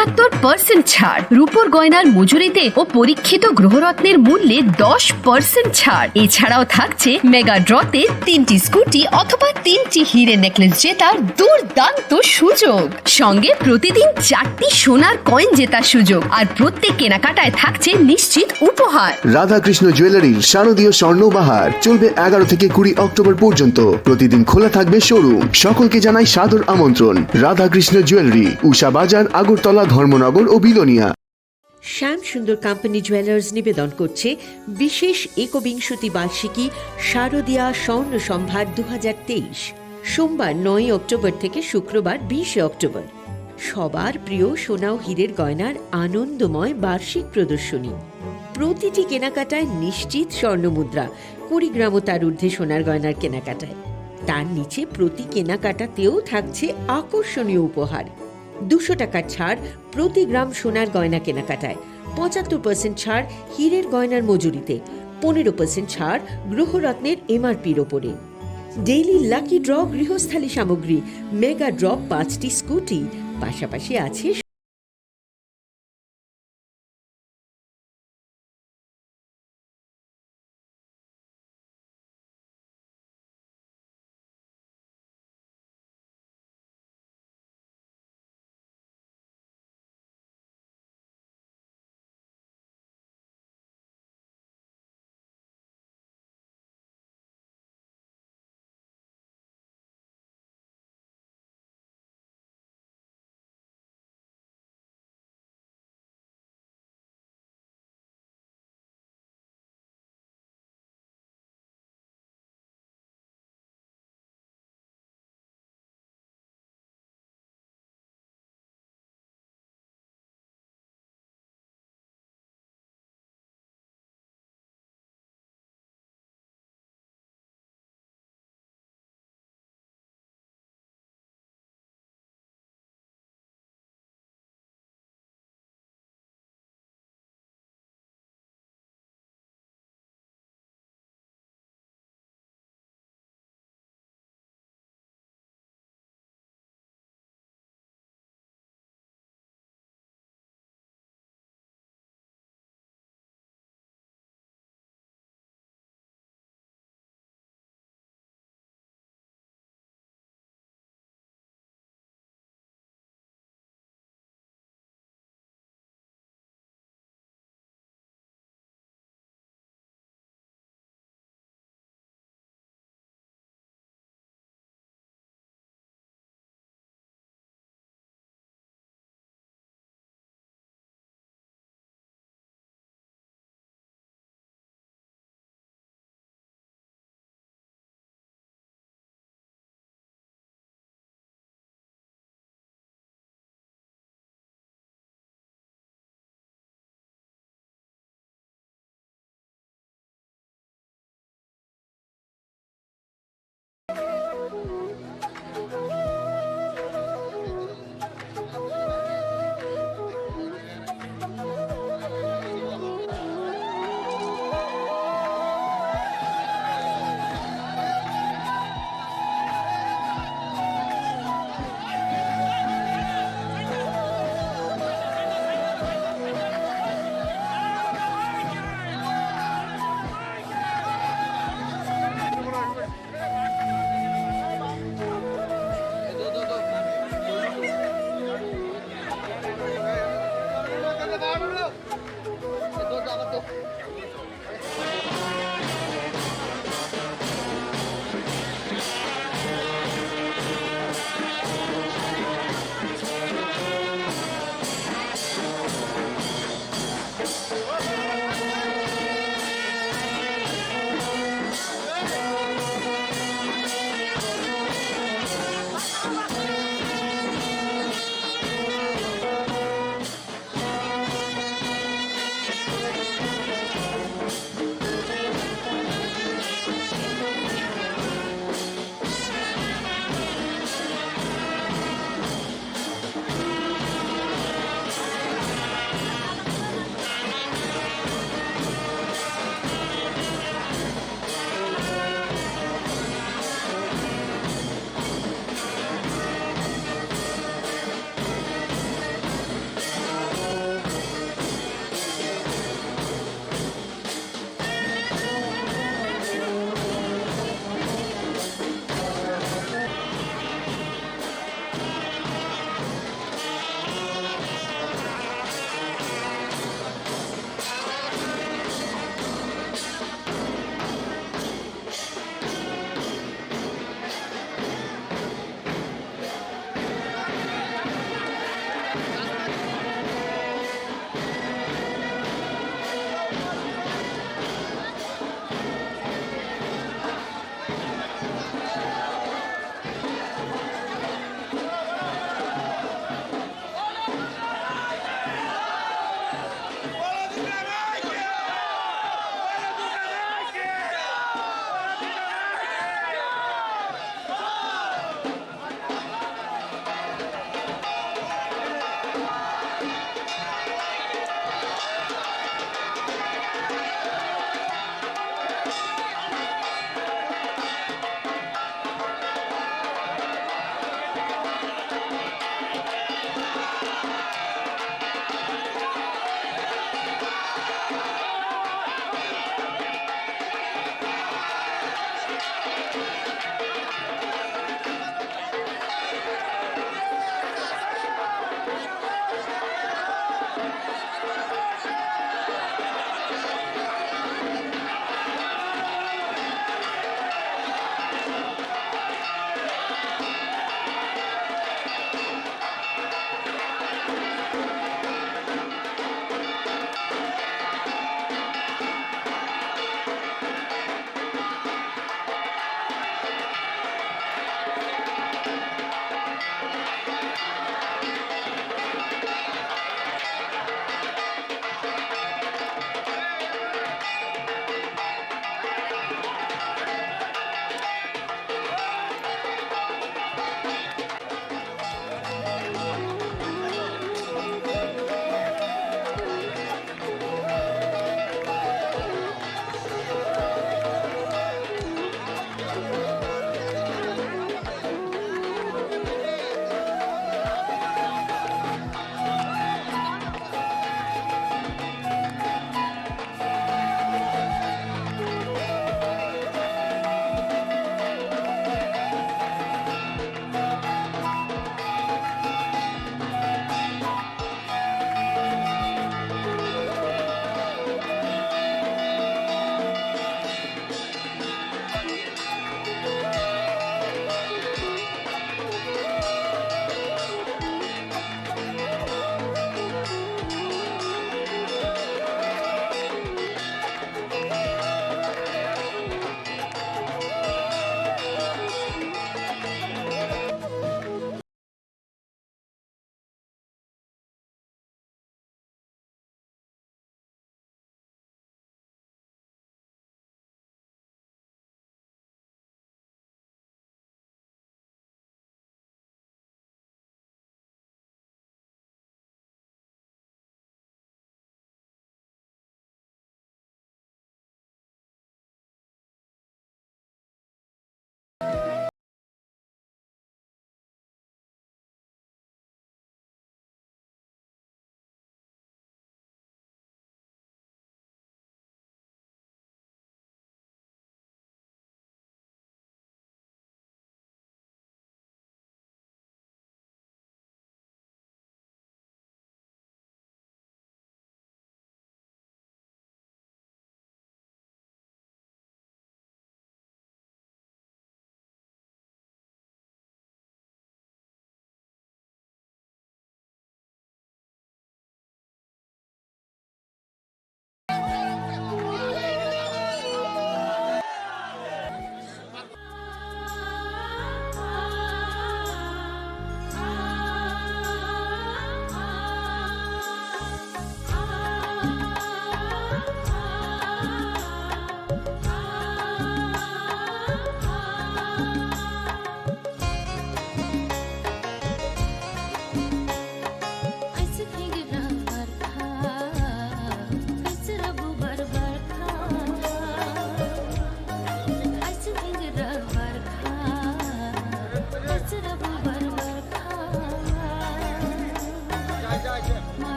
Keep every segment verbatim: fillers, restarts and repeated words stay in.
পঁচাত্তর পার্সেন্ট ছাড়, রূপোর গয়নার মজুরিতে ও পরীক্ষিত গ্রহরত্নের মূল্যে দশ পার্সেন্ট ছাড়। এছাড়াও থাকছে মেগা ড্রতে তিনটি স্কুটি অথবা তিনটি হিরে নেকলেস জেতার দুর্দান্ত সুযোগ। সঙ্গে প্রতিদিন চারটি সোনার কয়েন জেতার সুযোগ, আর প্রত্যেক কেনাকাটায় থাকছে নিশ্চিত উপহার। রাধাকৃষ্ণ জুয়েলারির শারদীয় স্বর্ণ বাহার চলবে এগারো থেকে কুড়ি অক্টোবর পর্যন্ত। প্রতিদিন খোলা থাকবে শোরুম। সকলকে জানাই সাদর আমন্ত্রণ। রাধাকৃষ্ণ জুয়েলারি, উষা বাজার, আগরতলা, ধর্মনগর ও বিলোনিয়া। শ্যাম সুন্দর কোম্পানি জুয়েলার্স নিবেদন করছে বিশেষ একবিংশতি বার্ষিকী শারদীয়া স্বর্ণ সম্ভার দু হাজার তেইশ, সোমবার নয় অক্টোবর থেকে শুক্রবার বিশে অক্টোবর। সবার প্রিয় সোনা ও হীরের গয়নার আনন্দময় বার্ষিক প্রদর্শনী। প্রতিটি কেনাকাটায় নিশ্চিত স্বর্ণ মুদ্রা, কুড়ি গ্রাম ও তার ঊর্ধ্বে সোনার গয়নার কেনাকাটায়। তার নিচে প্রতি কেনাকাটাতেও থাকছে আকর্ষণীয় উপহার। দুশো টাকার ছাড় প্রতি গ্রাম সোনার গয়না কেনাকাটায়, পঁচাত্তর পার্সেন্ট ছাড় হীরের গয়নার মজুরিতে, পনেরো পার্সেন্ট ছাড় গ্রহরত্নের এমআরপির ওপরে। ডেইলি লাকি ড্র গৃহস্থালী সামগ্রী, মেগা ড্র পাঁচটি স্কুটি, পাশাপাশি আছে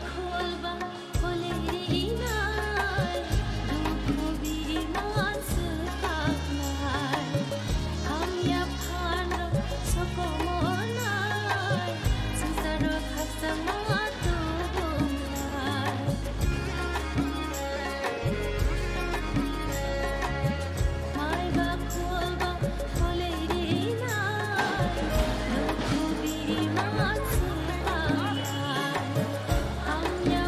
Khulba khuliri nai, dukhu biri man swkaknai. Hamya phanrok sokomonai, swngcharo khakchangma tubunai. Maiba khulba khuliri nai, dukhu biri man swkaknai. Hamya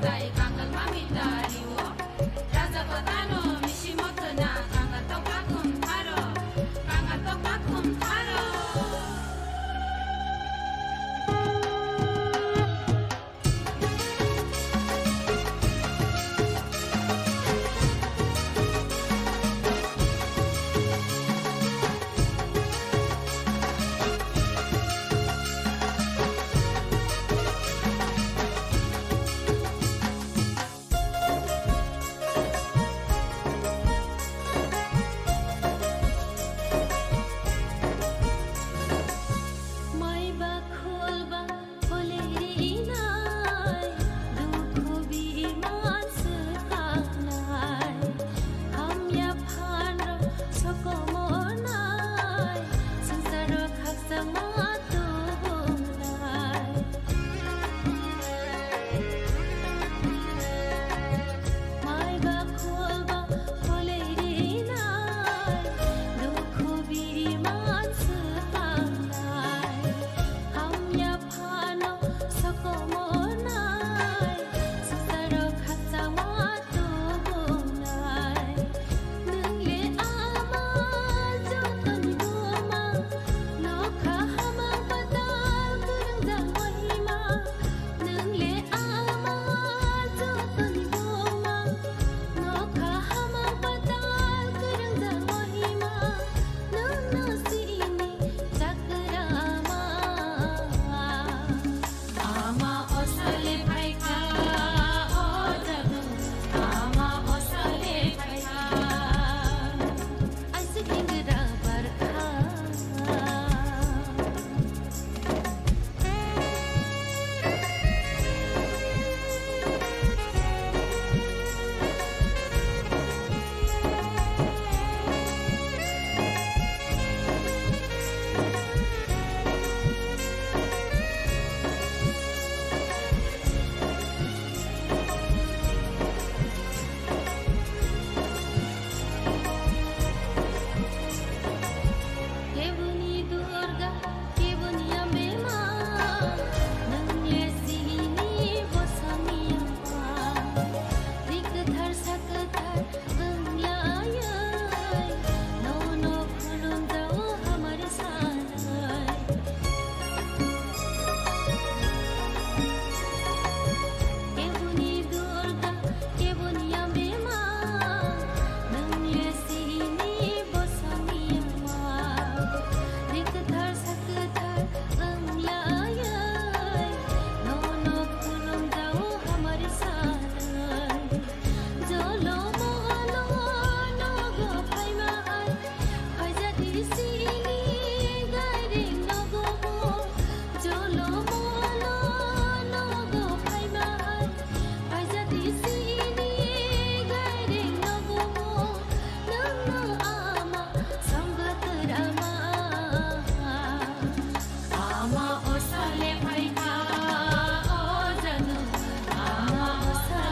Tai kangal mami tari o. Raja kotano misi motona kangal tokla kum tharo. Kangal tokla kum tharo. Mai ba khol ba khole rinai, dukhu biman swkaknai, hamya phanrok sokomornai, swngcharo khakchangma tubungnai. Mai ba khol ba khole rinai, dukhu biri man swpangnai, hamya phano sokomornai, swngcharo khakchangma tubungnai. Nwng le ama jotoni buma, nokha hamang patal kwrwngjak Kohima. Nwng le ama jotoni buma, nokha hamang patal kwrwngjak Kohima. Nwng no sini chakwrama. Ama osole phaikha, o jadu. Ama osole phaikha. Aisuk hingra barkha. Keboni Durga, keboni Ambe Ma, nwng le sini bosongni Ama. Ri kwthar sa kwthar wng laiwi, nono khulum jao hamari sanai. Keboni Durga, keboni Ambe Ma, nwng le sini bosongni Ama. Ri kwthar sa kwthar wng laiwi, nono khulum jao hamari sanai. Jolo molo nogo phaima hai, phaijadi sini gaireng nogo mo. Jolo molo nogo phaima hai, phaijadi sini gaireng nogo mo. Nwng no ama songbo twrama. Ama osole phaikha, o jadu. Ama osole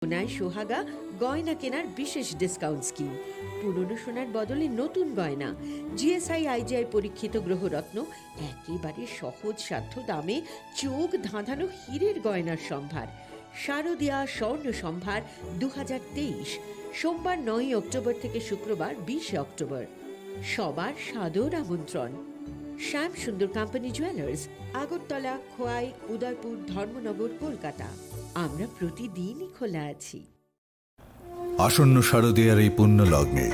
সোনায় সোহাগা গয়না কেনার বিশেষ discount scheme. পুরনো সোনার বদলে নতুন গয়না। জিএসআই আইজিআই পরীক্ষিত গ্রহরত্ন, একেবারে সহজসাধ্য দামে চোখ ধাঁধানো হীরের গয়নার সম্ভার। শারদিয়া স্বর্ণ সম্ভার দু হাজার তেইশ, সোমবার নয়ই অক্টোবর থেকে শুক্রবার বিশে অক্টোবর। সবার সাদর আমন্ত্রণ। শ্যাম সুন্দর কোম্পানি জুয়েলার্স, আগরতলা, খোয়াই, উদয়পুর, ধর্মনগর, কলকাতা। আমরা প্রতিদিনই খোলা আছি। আসন্ন শারদীয়ার এই পুণ্য লগ্নে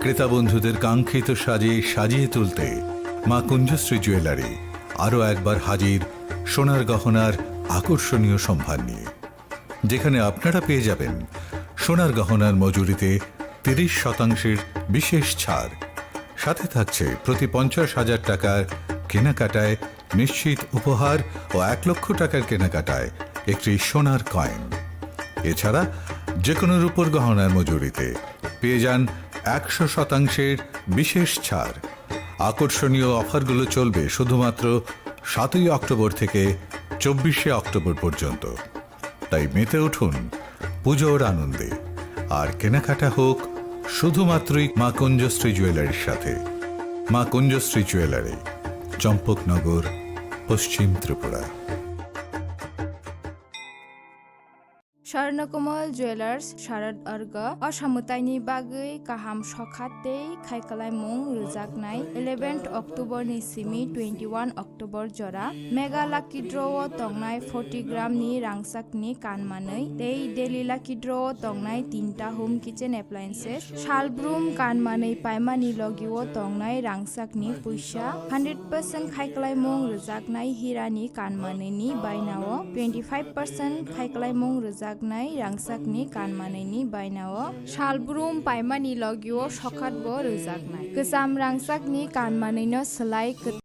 ক্রেতা বন্ধুদের কাঙ্ক্ষিত সাজে সাজিয়ে তুলতে মা কুঞ্জশ্রী জুয়েলারি আরও একবার হাজির সোনার গহনার আকর্ষণীয় সম্ভার নিয়ে, যেখানে আপনারা পেয়ে যাবেন সোনার গহনার মজুরিতে তিরিশ শতাংশের বিশেষ ছাড়। সাথে থাকছে প্রতি পঞ্চাশ হাজার টাকার কেনাকাটায় নিশ্চিত উপহার ও এক লক্ষ টাকার কেনাকাটায় একটি সোনার কয়েন। এছাড়া যে কোনো রূপোর গহনার মজুরিতে পেয়ে যান একশো শতাংশের বিশেষ ছাড়। আকর্ষণীয় অফারগুলো চলবে শুধুমাত্র সাতই অক্টোবর থেকে চব্বিশে অক্টোবর পর্যন্ত। তাই মেতে উঠুন পুজোর আনন্দে, আর কেনাকাটা হোক শুধুমাত্রই মা কুঞ্জশ্রী জুয়েলারির সাথে। মা কুঞ্জশ্রী জুয়েলারি, চম্পকনগর, পশ্চিম ত্রিপুরা। স্বর্ণকমল জুয়েলার্স শারদ অর্ঘ, o samwtaini bagwi kaham sokha tei khaikwlaimung rwjaknai eleventh October ni simi twenty-one October jora Mega Lucky Draw o tongnai forty gram ni rangchak ni kan manwi tei Daily Lucky Draw o tongnai tinta home kitchen appliances, salbrum kan manwi paimani logi o tongnai rangchak ni puisa, hundred percent khaikwlaimung rwjaknai hira ni kan manwi ni baina o twenty five percent khaikwlaimung rwjaknai rangchak ni kan manwi ni baina o salbrum paimani logi o sokhat bo rwjaknai. Kwcham rangchak ni kan manwi no swlai kwt-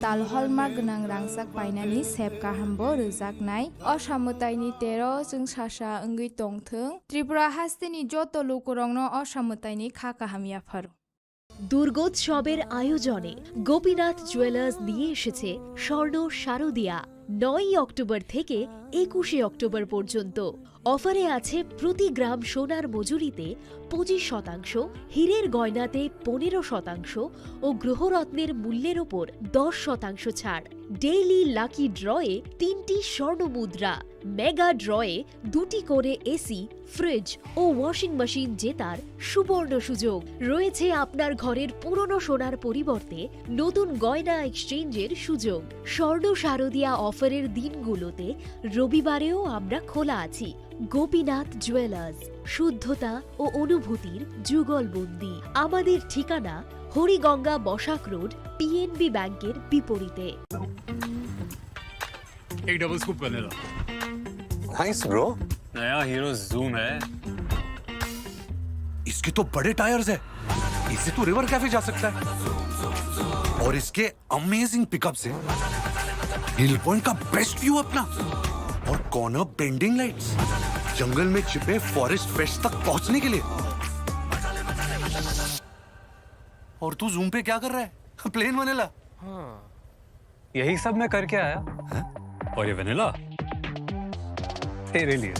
Tal hallmark gwnang rangchak painani sep kaham bo rwjaknai. O samwtaini tero chwngsasa wngwi tongthwng. Tripura hasteni joto lukurokno o samwtaini kha kaham yapharo. দুর্গোৎসবের আয়োজনে গোপীনাথ জুয়েলার্স নিয়ে এসেছে স্বর্ণ শারদিয়া। নয়ই অক্টোবর থেকে একুশে অক্টোবর পর্যন্ত। অফারে আছে প্রতি গ্রাম সোনার মজুরিতে পঁচিশ শতাংশ, হীরের গয়নাতে পনেরো শতাংশ ও গ্রহরত্নের মূল্যের ওপর দশ শতাংশ ছাড়। ডেইলি লাকি ড্রয়ে তিনটি স্বর্ণ মুদ্রা, মেগা ড্রয়ে দুটি করে এসি, ফ্রিজ ও ওয়াশিং মেশিন জেতার সুবর্ণ সুযোগ। রয়েছে আপনার ঘরের পুরনো সোনার পরিবর্তে নতুন গয়না এক্সচেঞ্জের সুযোগ। স্বর্ণ শারদিয়া অফারের দিনগুলোতে রবিবারেও আমরা খোলা আছি। গোপীনাথ জুয়েলার্স, শুদ্ধতা ও অনুভূতির যুগলবন্দি। আমাদের ঠিকানা হরিগঙ্গা বসাক রোড, পিএনবি ব্যাংকের বিপরীতে। एक double scoop vanilla. Nice bro. नया हीरो जूम है। इसके तो बड़े टायर्स है, इससे तो रिवर कैफे जा सकता है। और इसके अमेजिंग पिकअप से हिल पॉइंट का बेस्ट व्यू अपना। और कॉर्नर बेंडिंग लाइट्स, जंगल में छिपे फॉरेस्ट फ्रेश तक पहुंचने के लिए। और तू जूम पे क्या कर रहा है? Plane vanilla. हाँ। यही सब मैं करके आया। हैं? और ये वनीला तेरे लिए।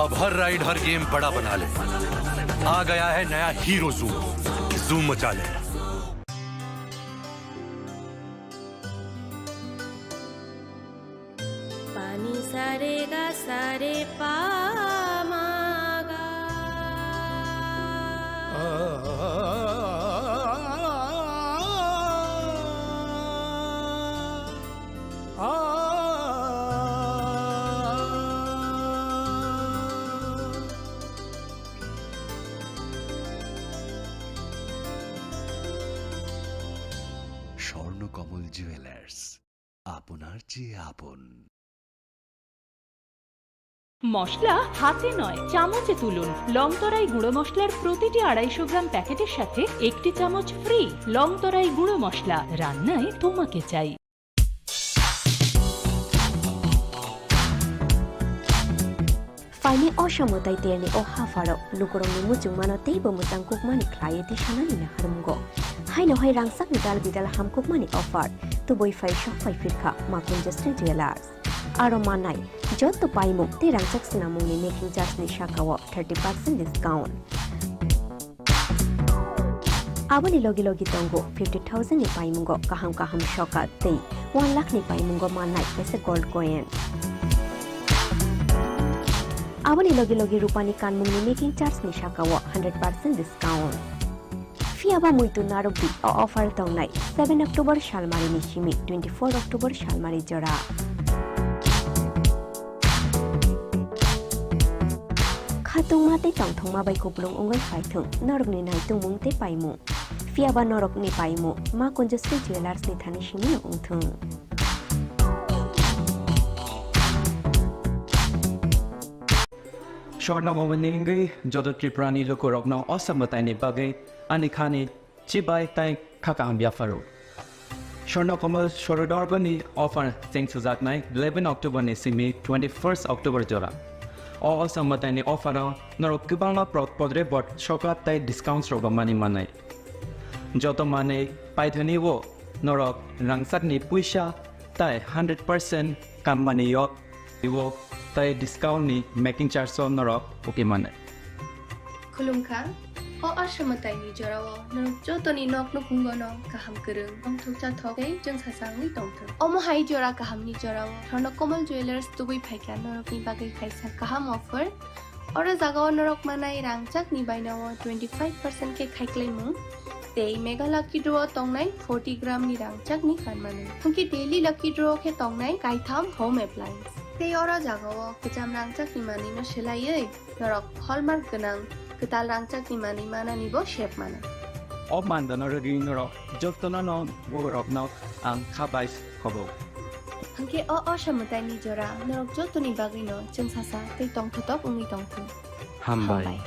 अब हर राइड, हर गेम बड़ा बना ले। आ गया है नया हीरो जूम। जूम मचा ले। Pani sare ga sare pa ma ga. Swarnakamal jewellers, আপনার চেয়ে আপন। মশলা হাতে নয়, চামচে তুলুন। লংতরাই গুঁড়ো মশলার প্রতিটি আড়াইশো গ্রাম প্যাকেটের সাথে একটি চামচ ফ্রি। লংতরাই গুঁড়ো মশলা, রান্নায় তোমাকে চাই। Phaini o samwtai terni o hapharo lukurokni muchungmano teibo mwchang kukmani khlaiwi tisanani naharmungo. Haino hai rangchakni dal bidal hamkukmani offer. Tubui phai sok phai phirkha Makunjasri Jewellers. Aro manai joto paimung tei rangchak swnamungni making charge ni sakao thirty percent discount. Aboni logi logi tongo fifty thousand ni paimungo kaham kaham sokat tei one lakh ni paimungo mannai kaisa gold coin. Aboni logi logi rupani kanmungni making charge ni sakao hundred percent discount. Phiya ba muitu narwkdi, o offer tongnai seven October salmari ni simi twenty-four October salmari jora. Khatungma tei tongthokma bai kupulung wngwi phaithung norokni naitungmung tei paimung. Phiya ba norokni paimung Makunjasri Jewellers ni thani simi wngthung. Swarna Bhavan ni wngwi joto Tripura ni lukurokno o samwtai ni bagwi ani khani chibai tei kha kaham yapharo. Swarna Kamal Sorodorbani offer cheng sujaknai eleven October ni simi twenty-first October jora. O, o samwtai ni offer o norok kwbangma pro-, podre bot sokat tei discounts rok mani manai. Joto manwi paithani o norok rangchakni puisa tei hundred percent kammani o tei discount ni making charge o norok uki mano. Khulumkha, o aswmwtaini jorao norok jotoni nok nukhungono kaham kwrwng, tongthok chathok tei chwngsasangwi tongthok. Omo hai jora kahamni jorao Swarna Kamal Jewellers tubui phaikha norokni bagwi kaisa kaham offer. Oro jagao norok manai rangchakni bainao twenty five percent khe khaiklaimung tei Mega Lucky Draw o tongnai forty gram ni rangchakni kanmani. Hwnkhe Daily Lucky Draw o khe tongnai kaitham home appliance. Tei oro jagao kwcham rangchakni manwino swlaiwi norok hallmark gwnang kwtal rangchakni manwi manani bo sep mano. O mandano rwgwi norok jotono no borokno ang kha bai khobo. Hwnkhe o, o samwtaini jora norok jotoni bagwino chwngsasa tei tongthotok wngwi tongthung. Hambai. Hambai.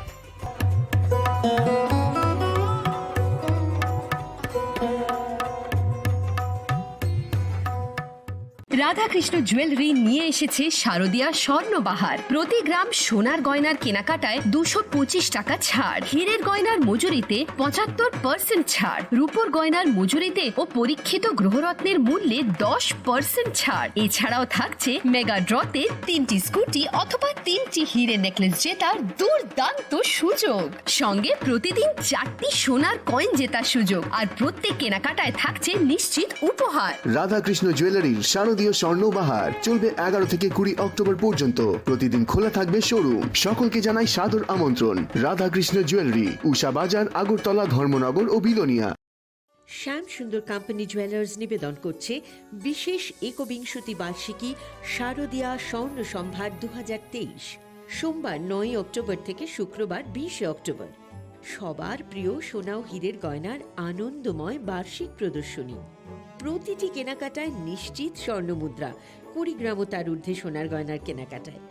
Radhakrishna jewellery নিয়ে এসেছে শারদিয়া স্বর্ণবাহার। প্রতি গ্রাম সোনার গয়নার কেনাকাটায় দুশো পঁচিশ টাকা ছাড়, হীরের গয়নার মজুরিতে পঁচাত্তর পার্সেন্ট ছাড়, রূপোর গয়নার মজুরিতে ও পরীক্ষিত গ্রহরত্নের মূল্যে দশ পার্সেন্ট ছাড়। এছাড়াও থাকছে মেগা ড্রতে তিনটি স্কুটি অথবা তিনটি হিরে নেকলেস জেতার দুর্দান্ত সুযোগ। সঙ্গে প্রতিদিন চারটি সোনার কয়েন জেতার সুযোগ, আর প্রত্যেক কেনাকাটায় থাকছে নিশ্চিত উপহার। রাধাকৃষ্ণ জুয়েলারির শারদীয় স্বর্ণ বাহার চলবে এগারো থেকে কুড়ি অক্টোবর পর্যন্ত। প্রতিদিন খোলা থাকবে শোরুম। সকলকে জানাই সাদর আমন্ত্রণ। রাধাকৃষ্ণ জুয়েলারি, উষা বাজার, আগরতলা, ধর্মনগর ও বিলোনিয়া। শ্যাম সুন্দর কোম্পানি জুয়েলার্স নিবেদন করছে বিশেষ একবিংশতি বার্ষিকী শারদীয়া স্বর্ণ সম্ভার দু হাজার তেইশ। সোমবার নয়ই অক্টোবর থেকে শুক্রবার বিশে অক্টোবর। সবার প্রিয় সোনা ও হীরের গয়নার আনন্দময় বার্ষিক প্রদর্শনী। প্রতিটি কেনাকাটায় নিশ্চিত স্বর্ণ মুদ্রা, কুড়ি গ্রাম ও তার ঊর্ধ্বে সোনার গয়নার কেনাকাটায়।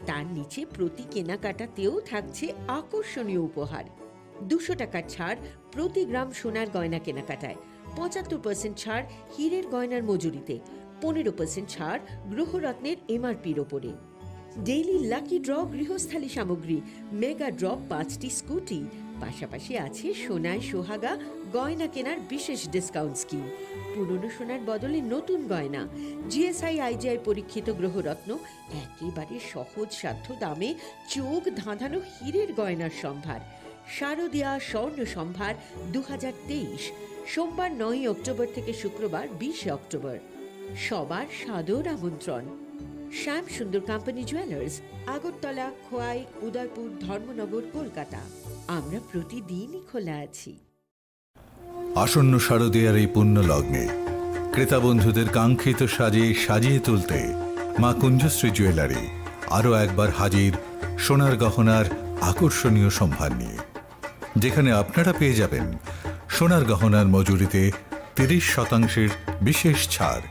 তার নিচে প্রতি কেনাকাটাতেও থাকছে আকর্ষণীয় উপহার। দুশো টাকার ছাড় প্রতি গ্রাম সোনার গয়না কেনাকাটায়, পঁচাত্তর পার্সেন্ট ছাড় হীরের গয়নার মজুরিতে, পনেরো পার্সেন্ট ছাড় গ্রহরত্নের এমআরপির ওপরে। ডেইলি লাকি ড্র গৃহস্থালী সামগ্রী, মেগা ড্র পাঁচটি স্কুটি, পাশাপাশি আছে সোনায় সোহাগা গয়না কেনার বিশেষ ডিসকাউন্ট স্কিম। পুরনো সোনার বদলে নতুন গয়না, জিএসআই আইজিআই পরীক্ষিত গ্রহরত্ন, একেবারে সহজ সাধ্য দামে চোখ ধাঁধানো হীরের গয়নার সম্ভার। শারদীয়া স্বর্ণ সম্ভার দু হাজার তেইশ, সোমবার নয়ই অক্টোবর থেকে শুক্রবার বিশে অক্টোবর। সবার সাদর আমন্ত্রণ। শ্যাম সুন্দর কোম্পানি জুয়েলার্স, আগরতলা, খোয়াই, উদয়পুর, ধর্মনগর, কলকাতা। আমরা প্রতিদিনই খোলা আছি। আসন্ন শারদীয়ার এই পুণ্য লগ্নে ক্রেতা বন্ধুদের কাঙ্ক্ষিত সাজে সাজিয়ে তুলতে মা কুঞ্জশ্রী জুয়েলারি আরও একবার হাজির সোনার গহনার আকর্ষণীয় সম্ভার নিয়ে, যেখানে আপনারা পেয়ে যাবেন সোনার গহনার মজুরিতে তিরিশ শতাংশের বিশেষ ছাড়।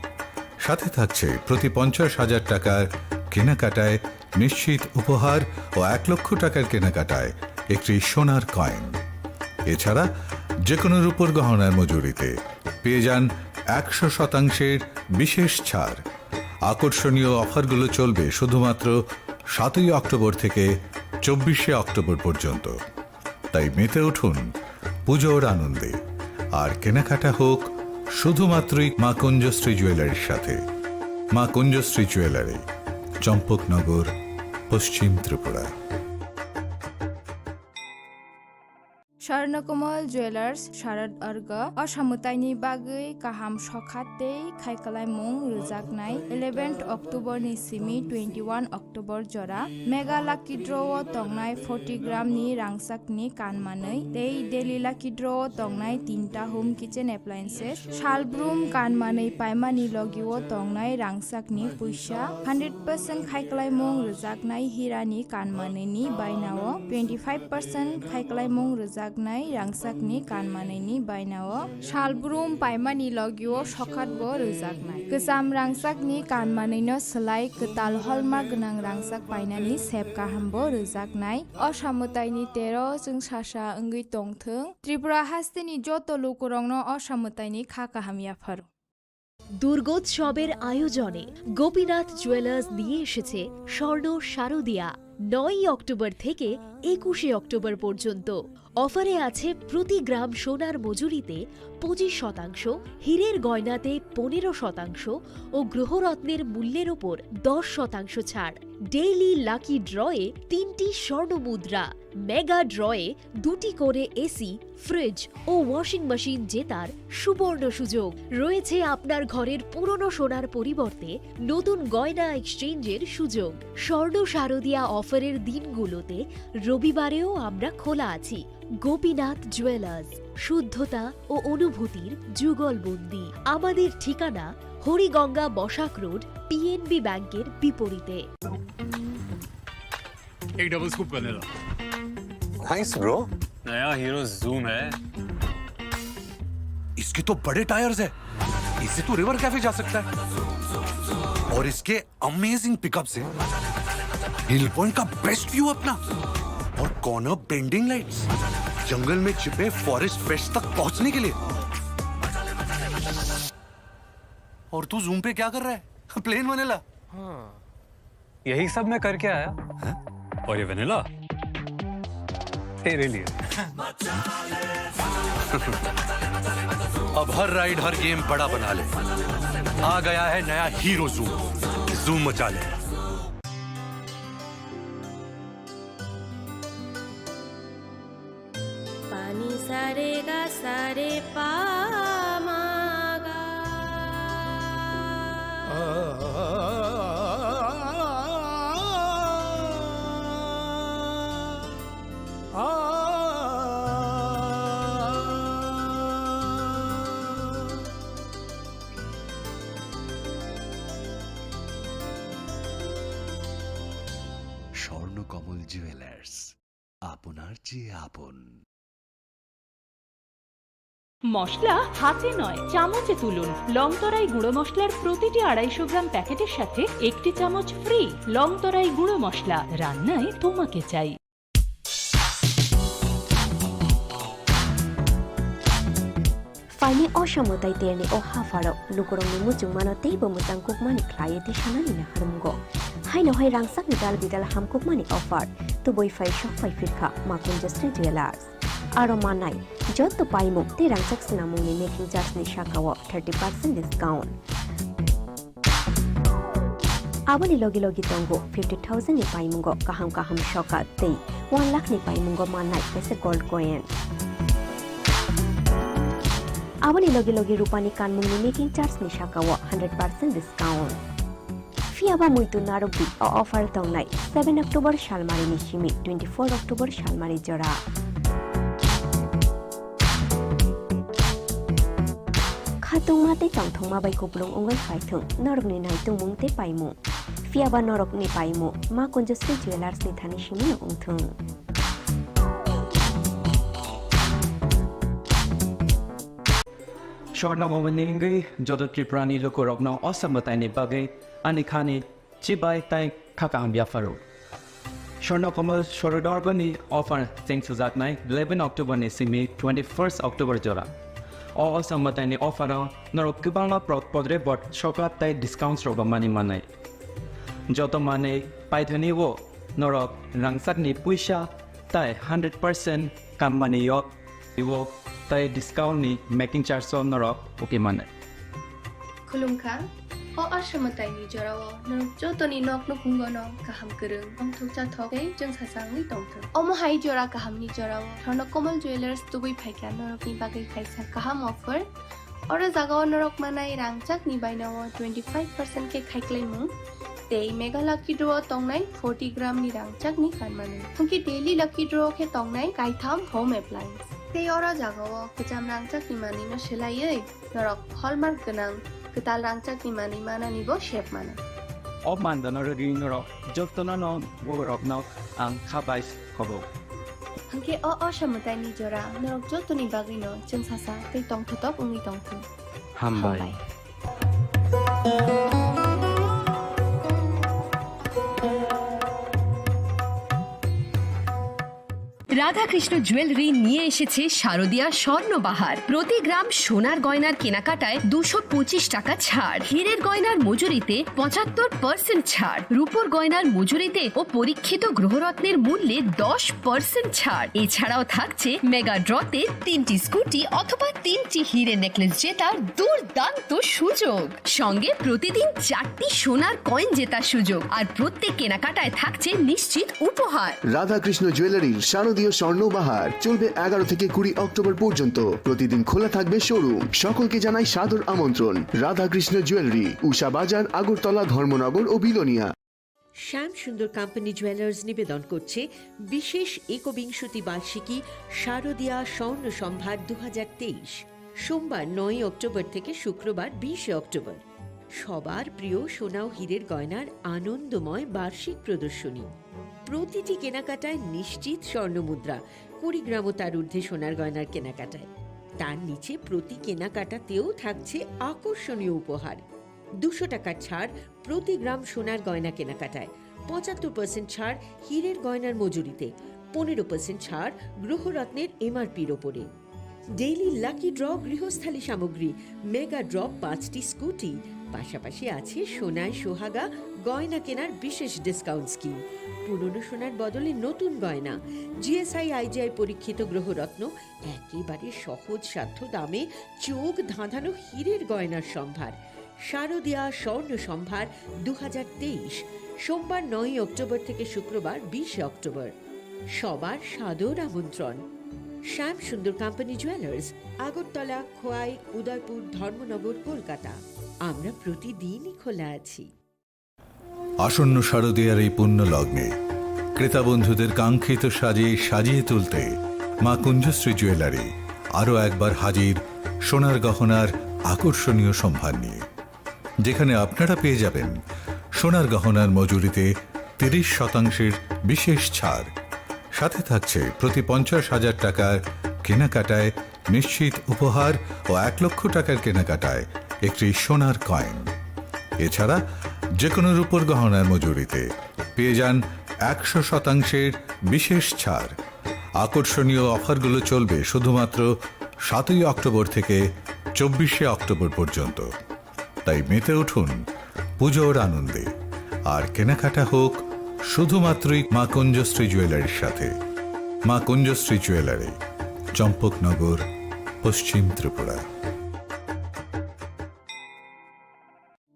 সাথে থাকছে প্রতি পঞ্চাশ হাজার টাকার কেনাকাটায় নিশ্চিত উপহার ও এক লক্ষ টাকার কেনাকাটায় একটি সোনার কয়েন। এছাড়া যে কোনো রূপোর গহনার মজুরিতে পেয়ে যান একশো শতাংশের বিশেষ ছাড়। আকর্ষণীয় অফারগুলো চলবে শুধুমাত্র সাতই অক্টোবর থেকে চব্বিশে অক্টোবর পর্যন্ত। তাই মেতে উঠুন পুজোর আনন্দে, আর কেনাকাটা হোক শুধুমাত্রই মা কুঞ্জশ্রী জুয়েলারির সাথে। মা কুঞ্জশ্রী জুয়েলারি, চম্পকনগর, পশ্চিম ত্রিপুরা। স্বর্ণকমল জুয়েলার্স শারদ অর্ঘ, o samwtaini bagwi kaham sokha tei khaikwlaimung rwjaknai eleventh October ni simi twenty one October jora Mega Lucky Draw o tongnai forty gram ni rangchak ni kan manwi tei Daily Lucky Draw o tongnai tinta home kitchen appliances, salbrum kan manwi paimani logi o tongnai rangchak ni puisa, hundred percent khaikwlaimung rwjaknai hira ni kan manwi ni baina o twenty five percent khaikwlaimung rwjaknai rangchak ni kan manwi ni baina o salbrum paimani logi o sokhat bo rwjaknai. Kwcham rangchak ni kan manwi no swlai kwtal hallmark gwnang rangchak painani sep kaham bo rwjaknai. O samwtai ni tero chwng sasa wngwi tongthwng. Tripura haste ni joto lukurok no o samwtai ni kha kaham yapharo. দুর্গোৎসবের আয়োজনে গোপীনাথ জুয়েলার্স নিয়ে এসেছে স্বর্ণ শারদিয়া। নয়ই অক্টোবর থেকে একুশে অক্টোবর পর্যন্ত। অফারে আছে প্রতি গ্রাম সোনার মজুরিতে পঁচিশ শতাংশ, হীরের গয়নাতে পনেরো শতাংশ ও গ্রহরত্নের মূল্যের ওপর দশ শতাংশ ছাড়। ডেইলি লাকি ড্রয়ে তিনটি স্বর্ণ মুদ্রা, মেগা ড্রয়ে দুটি করে এসি, ফ্রিজ ও ওয়াশিং মেশিন জেতার সুবর্ণ সুযোগ। রয়েছে আপনার ঘরের পুরনো সোনার পরিবর্তে নতুন গয়না এক্সচেঞ্জের সুযোগ। স্বর্ণ শারদিয়া অফারের দিনগুলোতে রবিবারেও আমরা খোলা আছি। গোপীনাথ জুয়েলার্স, শুদ্ধতা ও অনুভূতির যুগলবন্দি। আমাদের ঠিকানা হরিগঙ্গা বসাক রোড, পিএনবি ব্যাংকের বিপরীতে। एक डबल स्कूप कर लेना। Thanks bro। नया हीरो जूम है। इसके तो बड़े टायर्स है, इससे तो रिवर कैफे जा सकता है। और इसके अमेजिंग पिकअप से हिल पॉइंट का बेस्ट व्यू अपना, और कॉर्नर बेंडिंग लाइट्स, जंगल में छिपे फॉरेस्ट पेट्स तक पहुंचने के लिए। और तू जूम पे क्या कर रहा है? Plane vanilla. हाँ। यही सब मैं करके आया। हैं? और ये वनीला तेरे लिए। अब हर राइड, हर गेम बड़ा बना ले। आ गया है नया हीरो जूम। जूम मचा ले। Pani sare ga sare pa ma ga. Swarnakamal jewellers, আপনার চেয়ে আপন। মশলা হাতে নয়, চামচে তুলুন। লংতরাই গুঁড়ো মশলার প্রতিটি আড়াইশো গ্রাম প্যাকেটের সাথে একটি চামচ ফ্রি। লংতরাই গুঁড়ো মশলা, রান্নায় তোমাকে চাই। Phaini o samwtai terni o hapharo lukurokni muchungmano teibo mwchang kukmani khlaiwi tisanani naharmungo. Haino hai rangchakni dal bidal hamkukmani offer, tubui phai sok phai phirkha Makunjo Sri Jewellers. Aro manai joto paimung tei rangchak swnamungni making charge ni sakao thirty percent discount. Aboni logi logi tongo fifty thousand ni paimungo kaham kaham sokat tei one lakh ni paimungo mannai kaisa gold coin. Aboni logi logi rupani kanmungni making charge ni sakao hundred percent discount. Phiya ba muitu narwkdi, o offer tongnai seven October salmari ni simi twenty four October salmari jora. Khatungma tei tongthokma bai kupulung wngwi phaithung, norokni naitungmung tei paimung. Phiya ba norokni paimung Makunjo Sri Jewellers ni thani simino wngthung. Swarno Bhavan ni wngwi joto Tripura ni lukurokno o samwtai ni bagwi ani khani chibai tei kha kaham yapharo. Swarno Kamal Sorodarbo ni offer cheng sujaknai eleven October ni simi twenty first October jora. O, o samwtai ni offer o norok kwbangma pro-, podre bot sokat tei discounts rok bo mani manai. Joto manwi paithani o norok rangchakni puisa tei hundred percent company yok iwo tei discount ni making charge o norok uki mano. Khulumkha, o aswmwtaini jorao norok jotoni nok nukhungo no kaham kwrwng, tongthok chathok tei chwngsasangwi tongthok. Omo hai jora kahamni jorao Swarno Kamal Jewellers tubui phaikha norokni bagwi kaisa kaham offer. Oro jagao norok manai rangchakni bainao twenty five percent khe khaiklaimung tei Mega Lucky Draw tongnai forty gram ni rangchakni kanmani. Hwnkhe Daily Lucky Draw khe tongnai kaitham home appliance. Tei oro jagao kwcham rangchakni manwino swlaiwi norok hallmark gwnang kwtal rangchakni manwi mananibo sep mano. O mandano rwgwi norok jotono no borokno ang kha bai. Hobo. Hwnkhe o, o samwtaini jora norok jotoni bagwino chwngsasa tei tongthotok wngwi tongthung. Hambai. Hambai. Radhakrishna jewellery নিয়ে এসেছে শারদিয়া স্বর্ণ বাহার। প্রতি গ্রাম সোনার গয়নার কেনাকাটায় দুশো পঁচিশ টাকা ছাড়, হীরের গয়নার মজুরিতে পঁচাত্তর পার্সেন্ট ছাড়, রূপোর গয়নার মজুরিতে ও পরীক্ষিত গ্রহরত্নের মূল্যে দশ পার্সেন্ট ছাড়। এছাড়াও থাকছে মেগা ড্রতে তিনটি স্কুটি অথবা তিনটি হিরে নেকলেস জেতার দুর্দান্ত সুযোগ। সঙ্গে প্রতিদিন চারটি সোনার কয়েন জেতার সুযোগ, আর প্রত্যেক কেনাকাটায় থাকছে নিশ্চিত উপহার। রাধাকৃষ্ণ জুয়েলারির শারদীয় স্বর্ণ বাহার চলবে এগারো থেকে কুড়ি অক্টোবর পর্যন্ত। প্রতিদিন খোলা থাকবে শোরুম। সকলকে জানাই সাদর আমন্ত্রণ। রাধাকৃষ্ণ জুয়েলারি, উষা বাজার, আগরতলা, ধর্মনগর ও বিলোনিয়া। শ্যাম সুন্দর কোম্পানি জুয়েলার্স নিবেদন করছে বিশেষ একবিংশতি বার্ষিকী শারদীয়া স্বর্ণ সম্ভার দু হাজার তেইশ। সোমবার নয়ই অক্টোবর থেকে শুক্রবার বিশে অক্টোবর। সবার প্রিয় সোনা ও হীরের গয়নার আনন্দময় বার্ষিক প্রদর্শনী। প্রতিটি কেনাকাটায় নিশ্চিত স্বর্ণমুদ্রা, কুড়ি গ্রাম ও তার ঊর্ধ্বে সোনার গয়নার কেনাকাটায়। তার নিচে প্রতি কেনাকাটাতেও থাকছে আকর্ষণীয় উপহার। দুশো টাকার ছাড় প্রতি গ্রাম সোনার গয়না কেনাকাটায়, পঁচাত্তর পার্সেন্ট ছাড় হীরের গয়নার মজুরিতে, পনেরো পার্সেন্ট ছাড় গ্রহরত্নের এমআরপির ওপরে। ডেইলি লাকি ড্র গৃহস্থালী সামগ্রী, মেগা ড্র পাঁচটি স্কুটি, পাশাপাশি আছে সোনায় সোহাগা গয়না কেনার বিশেষ ডিসকাউন্ট স্কিম। পুরনো সোনার বদলে নতুন গয়না, জিএসআই আইজিআই পরীক্ষিত গ্রহরত্ন, একেবারে সহজসাধ্য দামে চোখ ধাঁধানো হীরের গয়নার সম্ভার। শারদিয়া স্বর্ণ সম্ভার দু হাজার তেইশ, সোমবার নয়ই অক্টোবর থেকে শুক্রবার বিশে অক্টোবর। সবার সাদর আমন্ত্রণ। শ্যাম সুন্দর কোম্পানি জুয়েলার্স, আগরতলা, খোয়াই, উদয়পুর, ধর্মনগর, কলকাতা। আমরা প্রতিদিনই খোলা আছি। আসন্ন শারদীয়ার এই পুণ্য লগ্নে ক্রেতা বন্ধুদের কাঙ্ক্ষিত সাজে সাজিয়ে তুলতে মা কুঞ্জশ্রী জুয়েলারি আরও একবার হাজির সোনার গহনার আকর্ষণীয় সম্ভার নিয়ে, যেখানে আপনারা পেয়ে যাবেন সোনার গহনার মজুরিতে তিরিশ শতাংশের বিশেষ ছাড়। সাথে থাকছে প্রতি পঞ্চাশ হাজার টাকার কেনাকাটায় নিশ্চিত উপহার ও এক লক্ষ টাকার কেনাকাটায় একটি সোনার কয়েন। এছাড়া যে কোনো রূপোর গহনার মজুরিতে পেয়ে যান একশো শতাংশের বিশেষ ছাড়। আকর্ষণীয় অফারগুলো চলবে শুধুমাত্র সাতই অক্টোবর থেকে চব্বিশে অক্টোবর পর্যন্ত। তাই মেতে উঠুন পুজোর আনন্দে, আর কেনাকাটা হোক শুধুমাত্রই মা কুঞ্জশ্রী জুয়েলারির সাথে। মা কুঞ্জশ্রী জুয়েলারি, চম্পকনগর, পশ্চিম Tripura.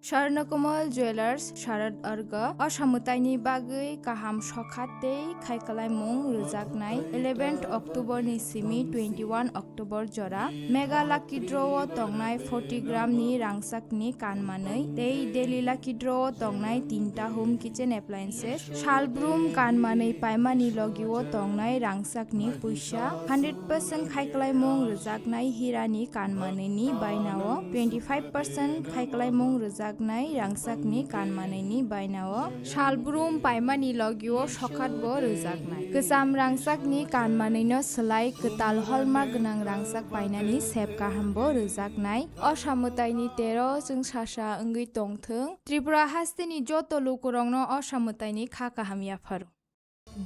Swarnakomal Jewelers Sharad Arga, o samwtaini bagwi kaham sokha tei khaikalaimung rwjaknai eleventh October ni simi twenty-one October jora Mega Lucky Draw o tongnai forty gram ni rangchak ni kan manwi tei Daily Lucky Draw o tongnai tinta home kitchen appliances, salbrum kan manwi paimani logi o tongnai rangchak ni puisa, hundred percent khaikalaimung rwjaknai hira ni kan manwi ni baina o twenty-five percent khaikalaimung rwjaknai rangchak ni kan manwi ni baina o salbrum paimani logi o sokhat bo rwjaknai. Kwcham rangchak ni kan manwi no swlai kwtal hallmark gwnang rangchak painani sep kaham bo rwjaknai. O samwtaini tero chwng sasa wngwi tongthwng. Tripura hasteni joto lukurokno o samwtaini kha kaham yapharo.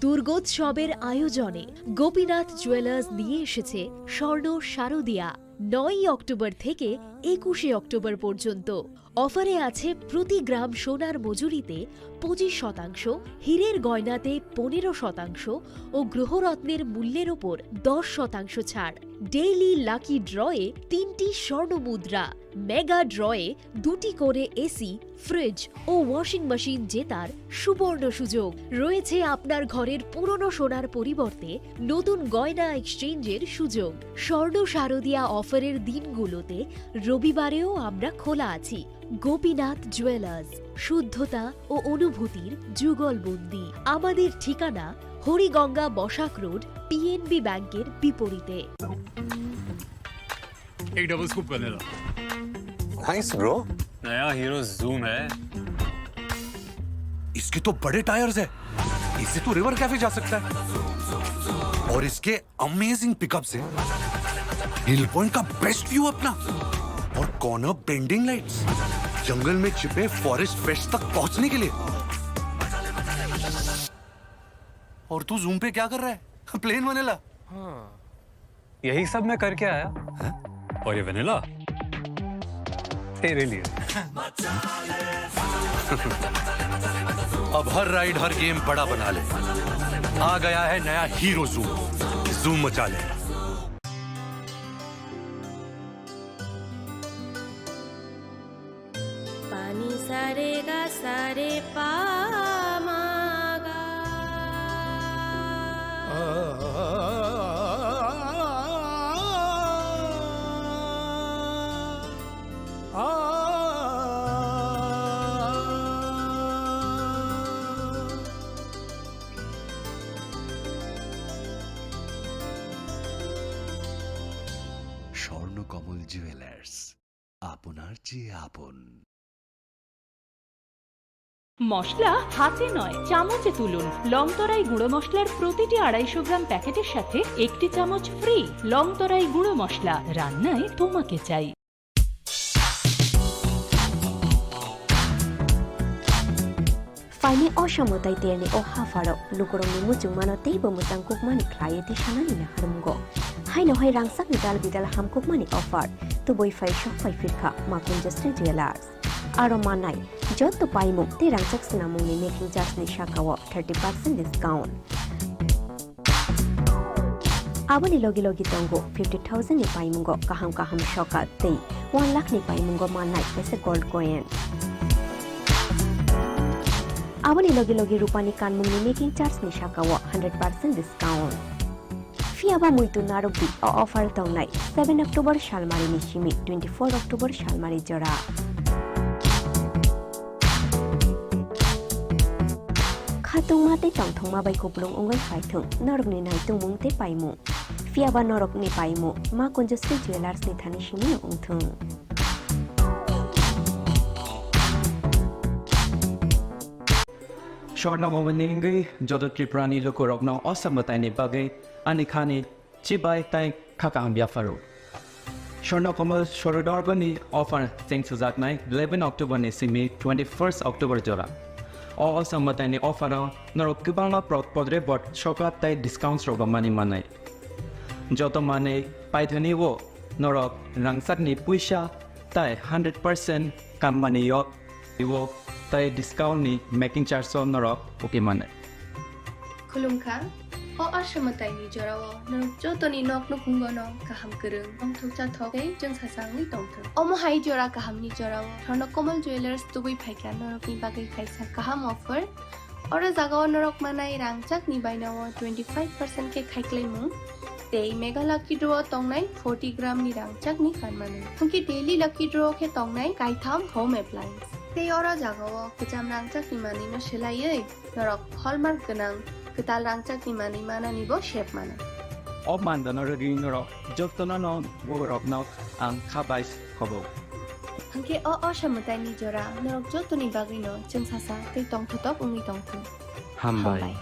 দুর্গোৎসবের আয়োজনে গোপীনাথ জুয়েলার্স নিয়ে এসেছে স্বর্ণ শারদিয়া। নয়ই অক্টোবর থেকে একুশে অক্টোবর পর্যন্ত অফারে আছে প্রতি গ্রাম সোনার মজুরিতে পঁচিশ শতাংশ, হীরের গয়নাতে পনেরো শতাংশ ও গ্রহরত্নের মূল্যের ওপর দশ শতাংশ ছাড়। ডেইলি লাকি ড্রয়ে তিনটি স্বর্ণ মুদ্রা, মেগা ড্রয়ে দুটি করে এসি, ফ্রিজ ও ওয়াশিং মেশিন জেতার সুবর্ণ সুযোগ। রয়েছে আপনার ঘরের পুরনো সোনার পরিবর্তে নতুন গয়না এক্সচেঞ্জের সুযোগ। স্বর্ণ শারদিয়া অফারের দিনগুলোতে রবিবারেও আমরা খোলা আছি। গোপীনাথ জুয়েলার্স, শুদ্ধতা ও অনুভূতির যুগলবন্দি। আমাদের ঠিকানা হরিগঙ্গা বসাক রোড, পিএনবি ব্যাংকের বিপরীতে। एक double scoop vanilla. Thanks, bro। नया हीरो जूम है। इसके तो बड़े टायर्स है, इससे तो रिवर कैफे जा सकता है। और इसके अमेजिंग पिकअप से हिल पॉइंट का बेस्ट व्यू अपना। और कॉर्नर बेंडिंग लाइट्स, जंगल में छिपे फॉरेस्ट फ्रेश तक पहुंचने के लिए। और तू जूम पे क्या कर रहा है? Plane vanilla. हाँ। यही सब मैं करके आया। हैं? और ये वनीला तेरे लिए। अब हर राइड, हर गेम बड़ा बना ले। आ गया है नया हीरो जूम। जूम मचा ले। Pani sare ga sare pa ma ga. Swarnakamal jewellers, আপনার চেয়ে আপন। মশলা হাতে নয়, চামচে তুলুন। লংতরাই গুঁড়ো মশলার প্রতিটি আড়াইশো গ্রাম প্যাকেটের সাথে একটি চামচ ফ্রি। লংতরাই গুঁড়ো মশলা, রান্নায় তোমাকে চাই। Phaini o samwtai terni o hapharo lukurokni muchungmano teibo mwchang kukmani khlaiwi tisanani naharmungo. Haino hai rangchakni dal bidal hamkukmani offer tubui phai sok phai phirkha Makunjasri Jewellers. Aro manai joto paimung tei rangchak swnamungni making charge ni sakao thirty percent discount. Aboni logi logi tongo fifty thousand ni paimungo kaham kaham soka tei one lakh ni paimungo manai kaisa gold coin. Aboni logi logi rupani kanmungni making charge ni sakao hundred percent discount. Phiya ba muitu narwk di, o offer tongnai seven October salmari ni simi twenty four October salmari jora. Khatungma tei tongthokma bai kupulung wngwi phaithwng norokni naitungmung tei paimung. Phiya ba norokni paimung Ma Kunjasri Jewellers ni thani simi wngthwng. Swarna Bhavan ni wngwi joto Tripura ni lukurokno o samwtaini bagwi ani khani chibai tei kha kaham yapharo. Swarna Kamal Swarodorba ni offer cheng sujaknai eleven October ni simi twenty first October jora. O, o samwtaini offer o norok kwbangma pro-, podre bot soka tei discounts rok mani manai. Joto manwi paithani o norok rangchakni puisa tei hundred percent kammani yok. Iwo tei discount ni making charge o norok uki mane. Khulumkha, o aswmwtaini jorao norok jotoni nok nukhungono kaham kwrwng, tongthok chathok tei chwngsasangwi tongthok. Omo hai jora kahamni jorao Swarna Kamal Jewellers tubui phaikha norokni bagwi kaisa kaham offer. Oro jagao norok manai rangchakni bainao twenty five percent khe khaiklaimung tei Mega Lucky Draw o tongnai forty gram ni rangchakni kanmani. Hwnkhe Daily Lucky Draw khe tongnai kaitham home appliance. Tei oro jagao kwcham rangchakni manwino swlaiwi norok hallmark gwnang kwtal rangchakni manwi mananibo sep mano. O mandano rwgwi norok jotono no borokno ang kha bai khobo. Hwnkhe o aswmwtaini jora norok jotoni bagwino chwngsasa tei tongthotok wngwi tongthung. Hambai. Hambai.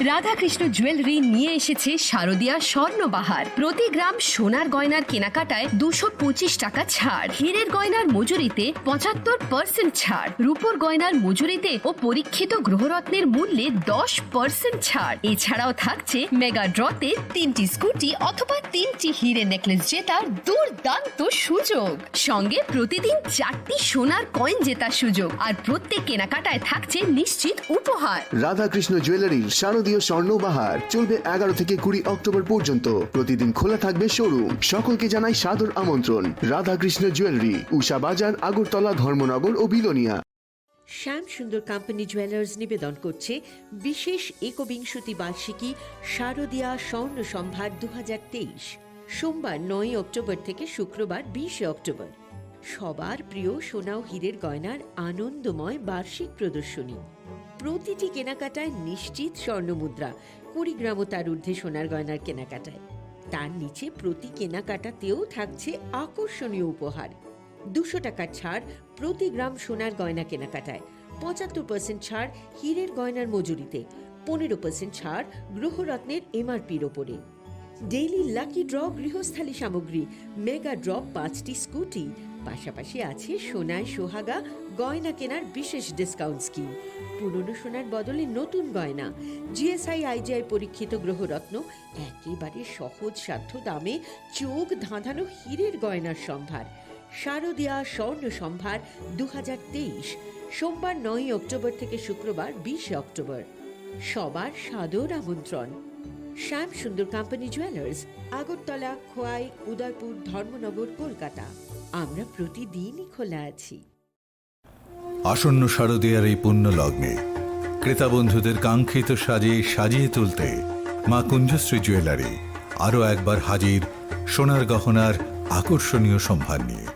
Radhakrishna jewellery নিয়ে এসেছে শারদিয়া স্বর্ণবাহার। প্রতি গ্রাম সোনার গয়নার কেনাকাটায় দুশো পঁচিশ টাকা ছাড়, হীরের গয়নার মজুরিতে পঁচাত্তর পার্সেন্ট ছাড়, রূপোর গয়নার মজুরিতে ও পরীক্ষিত গ্রহরত্নের মূল্যে দশ পার্সেন্ট ছাড়। এছাড়াও থাকছে মেগা ড্রতে তিনটি স্কুটি অথবা তিনটি হিরে নেকলেস জেতার দুর্দান্ত সুযোগ। সঙ্গে প্রতিদিন চারটি সোনার কয়েন জেতার সুযোগ, আর প্রত্যেক কেনাকাটায় থাকছে নিশ্চিত উপহার। রাধাকৃষ্ণ জুয়েলারির শারদীয় স্বর্ণ বাহার চলবে এগারো থেকে কুড়ি অক্টোবর পর্যন্ত। প্রতিদিন খোলা থাকবে শোরুম। সকলকে জানাই সাদর আমন্ত্রণ। রাধাকৃষ্ণ জুয়েলারি, উষা বাজার, আগরতলা, ধর্মনগর ও বিলোনিয়া। শ্যাম সুন্দর কোম্পানি জুয়েলার্স নিবেদন করছে বিশেষ একবিংশতি বার্ষিকী শারদীয়া স্বর্ণ সম্ভার দু হাজার তেইশ। সোমবার নয়ই অক্টোবর থেকে শুক্রবার বিশে অক্টোবর। সবার প্রিয় সোনা ও হীরের গয়নার আনন্দময় বার্ষিক প্রদর্শনী। প্রতিটি কেনাকাটায় নিশ্চিত স্বর্ণ মুদ্রা, কুড়ি গ্রাম ও তার ঊর্ধ্বে সোনার গয়নার কেনাকাটায়। তার নিচে প্রতি কেনাকাটাতেও থাকছে আকর্ষণীয় উপহার। দুশো টাকার ছাড় প্রতি গ্রাম সোনার গয়না কেনাকাটায়, পঁচাত্তর পার্সেন্ট ছাড় হীরের গয়নার মজুরিতে, পনেরো পার্সেন্ট ছাড় গ্রহরত্নের এমআরপির ওপরে। ডেইলি লাকি ড্র গৃহস্থালী সামগ্রী, মেগা ড্র পাঁচটি স্কুটি, পাশাপাশি আছে সোনায় সোহাগা গয়না কেনার বিশেষ ডিসকাউন্ট স্কিম। পুরনো সোনার বদলে নতুন গয়না, জিএসআই আইজিআই পরীক্ষিত গ্রহরত্ন, একেবারে সহজসাধ্য দামে চোখ ধাঁধানো হীরের গয়নার সম্ভার। শারদীয়া স্বর্ণ সম্ভার দু হাজার তেইশ, সোমবার নয়ই অক্টোবর থেকে শুক্রবার বিশে অক্টোবর। সবার সাদর আমন্ত্রণ। শ্যাম সুন্দর কোম্পানি জুয়েলার্স, আগরতলা, খোয়াই, উদয়পুর, ধর্মনগর, কলকাতা। আমরা প্রতিদিনই খোলা আছি। আসন্ন শারদীয়ার এই পুণ্য লগ্নে ক্রেতা বন্ধুদের কাঙ্ক্ষিত সাজে সাজিয়ে তুলতে মা কুঞ্জশ্রী জুয়েলারি আরও একবার হাজির সোনার গহনার আকর্ষণীয় সম্ভার নিয়ে,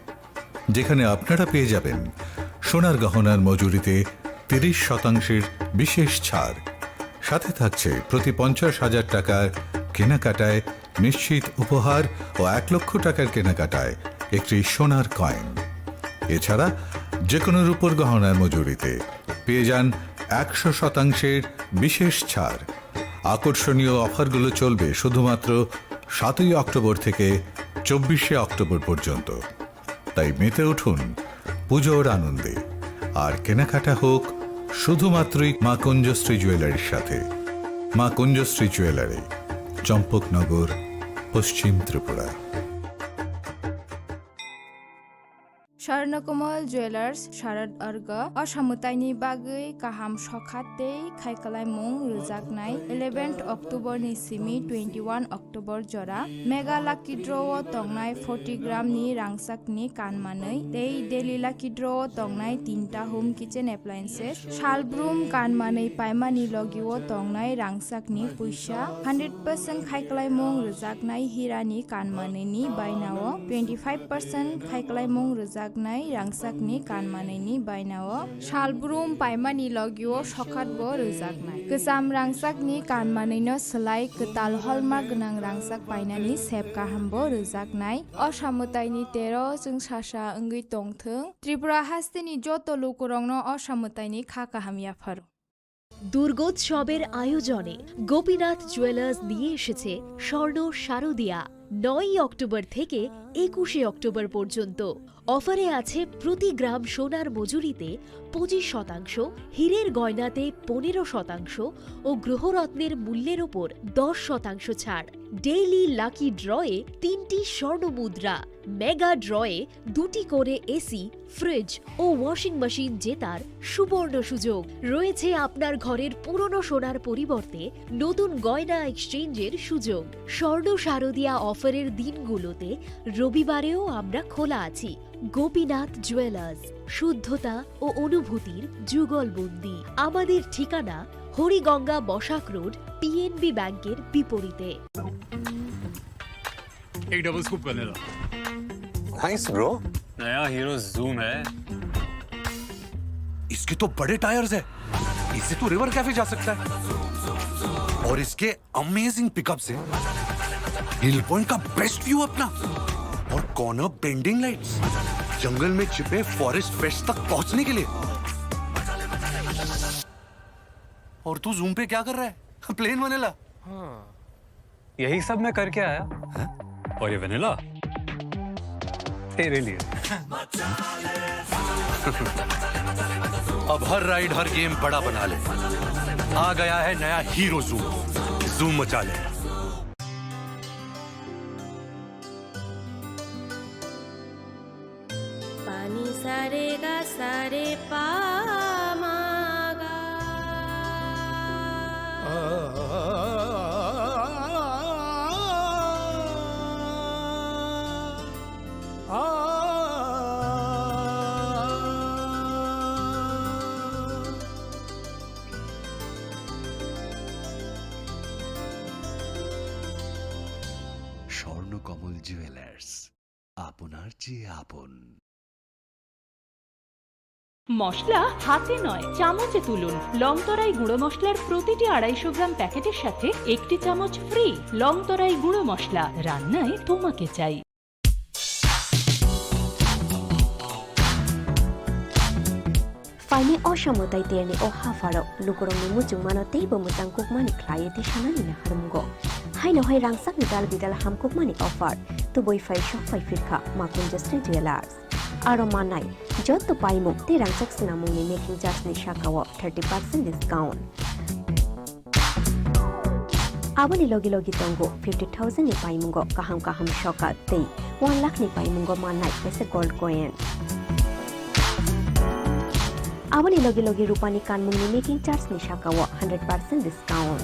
যেখানে আপনারা পেয়ে যাবেন সোনার গহনার মজুরিতে তিরিশ শতাংশের বিশেষ ছাড়, সাথে থাকছে প্রতি পঞ্চাশ হাজার টাকার কেনাকাটায় নিশ্চিত উপহার ও এক লক্ষ টাকার কেনাকাটায় একটি সোনার কয়েন। এছাড়া যে কোনো রূপোর গহনার মজুরিতে পেয়ে যান একশো শতাংশের বিশেষ ছাড়। আকর্ষণীয় অফারগুলো চলবে শুধুমাত্র সাতই অক্টোবর থেকে চব্বিশে অক্টোবর পর্যন্ত। তাই মেতে উঠুন পুজোর আনন্দে, আর কেনাকাটা হোক শুধুমাত্রই মা কুঞ্জশ্রী জুয়েলারির সাথে। মা কুঞ্জশ্রী jewellery, Champaknagar, Paschim Tripura. Swarnakomal Jewellers, Sharad Arga, o samwtaini bagwi kaham sokha tei khaikalaimung rwjaknai eleventh October ni simi twenty-one October jora Mega Lucky Draw o tongnai forty gram ni rangchakni kanmanwi tei Daily Lucky Draw o tongnai tinta home kitchen appliances, salbrum kanmanwi paimani logio tongnai rangchakni puisa, hundred percent khaikalaimung rwjaknai hirani kanmanwini bainao, twenty-five percent khaikalaimung rwjaknai rangchakni kanmanwini bainao, salbrum paimani logio sokhatbo rwjaknai. Kwcham rangchakni kanmanwino swlai kwtal hallmark gwnang rangchak painani sep kahambo rwjaknai. O samwtaini tero chwng sasa wngwi tongthwng. Tripura hasteni joto lukurokno o samwtaini kha kaham yapharo. দুর্গোৎসবের আয়োজনে গোপীনাথ জুয়েলার্স নিয়ে এসেছে স্বর্ণ শারদিয়া। নয়ই অক্টোবর থেকে একুশে অক্টোবর পর্যন্ত অফারে আছে প্রতি গ্রাম সোনার মজুরিতে পঁচিশ শতাংশ, হীরের গয়নাতে পনেরো শতাংশ ও গ্রহরত্নের মূল্যের ওপর দশ শতাংশ ছাড়। ডেইলি লাকি ড্রয়ে তিনটি স্বর্ণ মুদ্রা, মেগা ড্রয়ে দুটি করে এসি, ফ্রিজ ও ওয়াশিং মেশিন জেতার সুবর্ণ সুযোগ। রয়েছে আপনার ঘরের পুরনো সোনার পরিবর্তে নতুন গয়না এক্সচেঞ্জের সুযোগ। স্বর্ণ শারদিয়া অফারের দিনগুলোতে রবিবারেও আমরা খোলা আছি। গোপীনাথ জুয়েলার্স, শুদ্ধতা ও অনুভূতির যুগলবন্দি। আমাদের ঠিকানা হরিগঙ্গা বসাক রোড, পিএনবি ব্যাংকের বিপরীতে। एक double scoop vanilla. Thanks bro. नया हीरो जूम है। इसके तो बड़े टायर्स है, इससे तो रिवर कैफे जा सकता है। और इसके अमेजिंग पिकअप से हिल पॉइंट का बेस्ट व्यू अपना और कॉर्नर बेंडिंग लाइट्स, जंगल में छिपे फॉरेस्ट फ्रेश तक पहुंचने के लिए। और तू जूम पे क्या कर रहा है? Plain vanilla. हाँ। यही सब मैं करके आया। हैं? और ये वेनिला तेरे लिए। अब हर राइड, हर गेम बड़ा बना ले। आ गया है नया हीरो जूम। जूम मचा ले। Pani sa re ga sa re pa ma ga. Swarnakamal jewellers, আপনার চেয়ে আপন। মশলা হাতে নয়, চামচে তুলুন। লংতরাই গুঁড়ো মশলার প্রতিটি আড়াইশো গ্রাম প্যাকেটের সাথে একটি চামচ ফ্রি। লংতরাই গুঁড়ো মশলা, রান্নায় তোমাকে চাই। Phainai o samwtai terni o hapharo lukurokni muchungmano teibo mwchang kukmani khlaiwi tisanani naharmungo. Haino hai rangchakni dal bidal hamkukmani offer tubui phai sok phai phirkha Makunjasri Jewellers. Aro mannai joto paimung tei rangchak swnamungni making charge ni sakao thirty percent discount. Aboni logi logi tongo fifty thousand ni paimungo kaham kaham sokat tei one lakh ni paimungo mannai kaisa gold coin. Aboni logi logi rupani kanmungni making charge ni sakao hundred percent discount.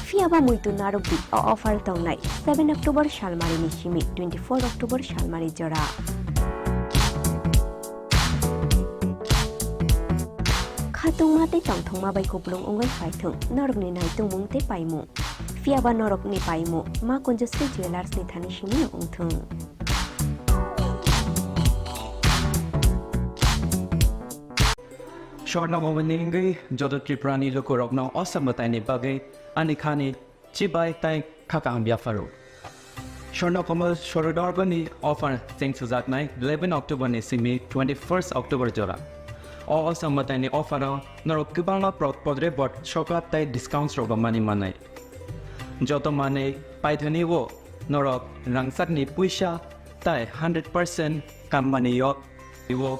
Phiya ba muitu narwk di, o offer tongnai seven October salmari ni simi twenty-four October salmari jora. Khatungma tei tongthokma bai kupulung wngwi phaithwng norokni naitungmung tei paimung. Phiya ba norokni paimung Makunjasri Jewellers ni thani simi wngthwng. Swarna Bhavan ni wngwi joto Tripura ni lukurokno o samwtai ni bagwi ani khani chibai tei kha kaham yapharo. Swarna Komal Sorodargani offer cheng sujaknai eleven October ni simi twenty-first October jora. O, o samwtai ni offer o norok kwbangma pro-, podre bot sokat tei discounts rok mani manai. Joto manwi paithani o norok rangchakni puisa tei hundred percent kammani yok iwo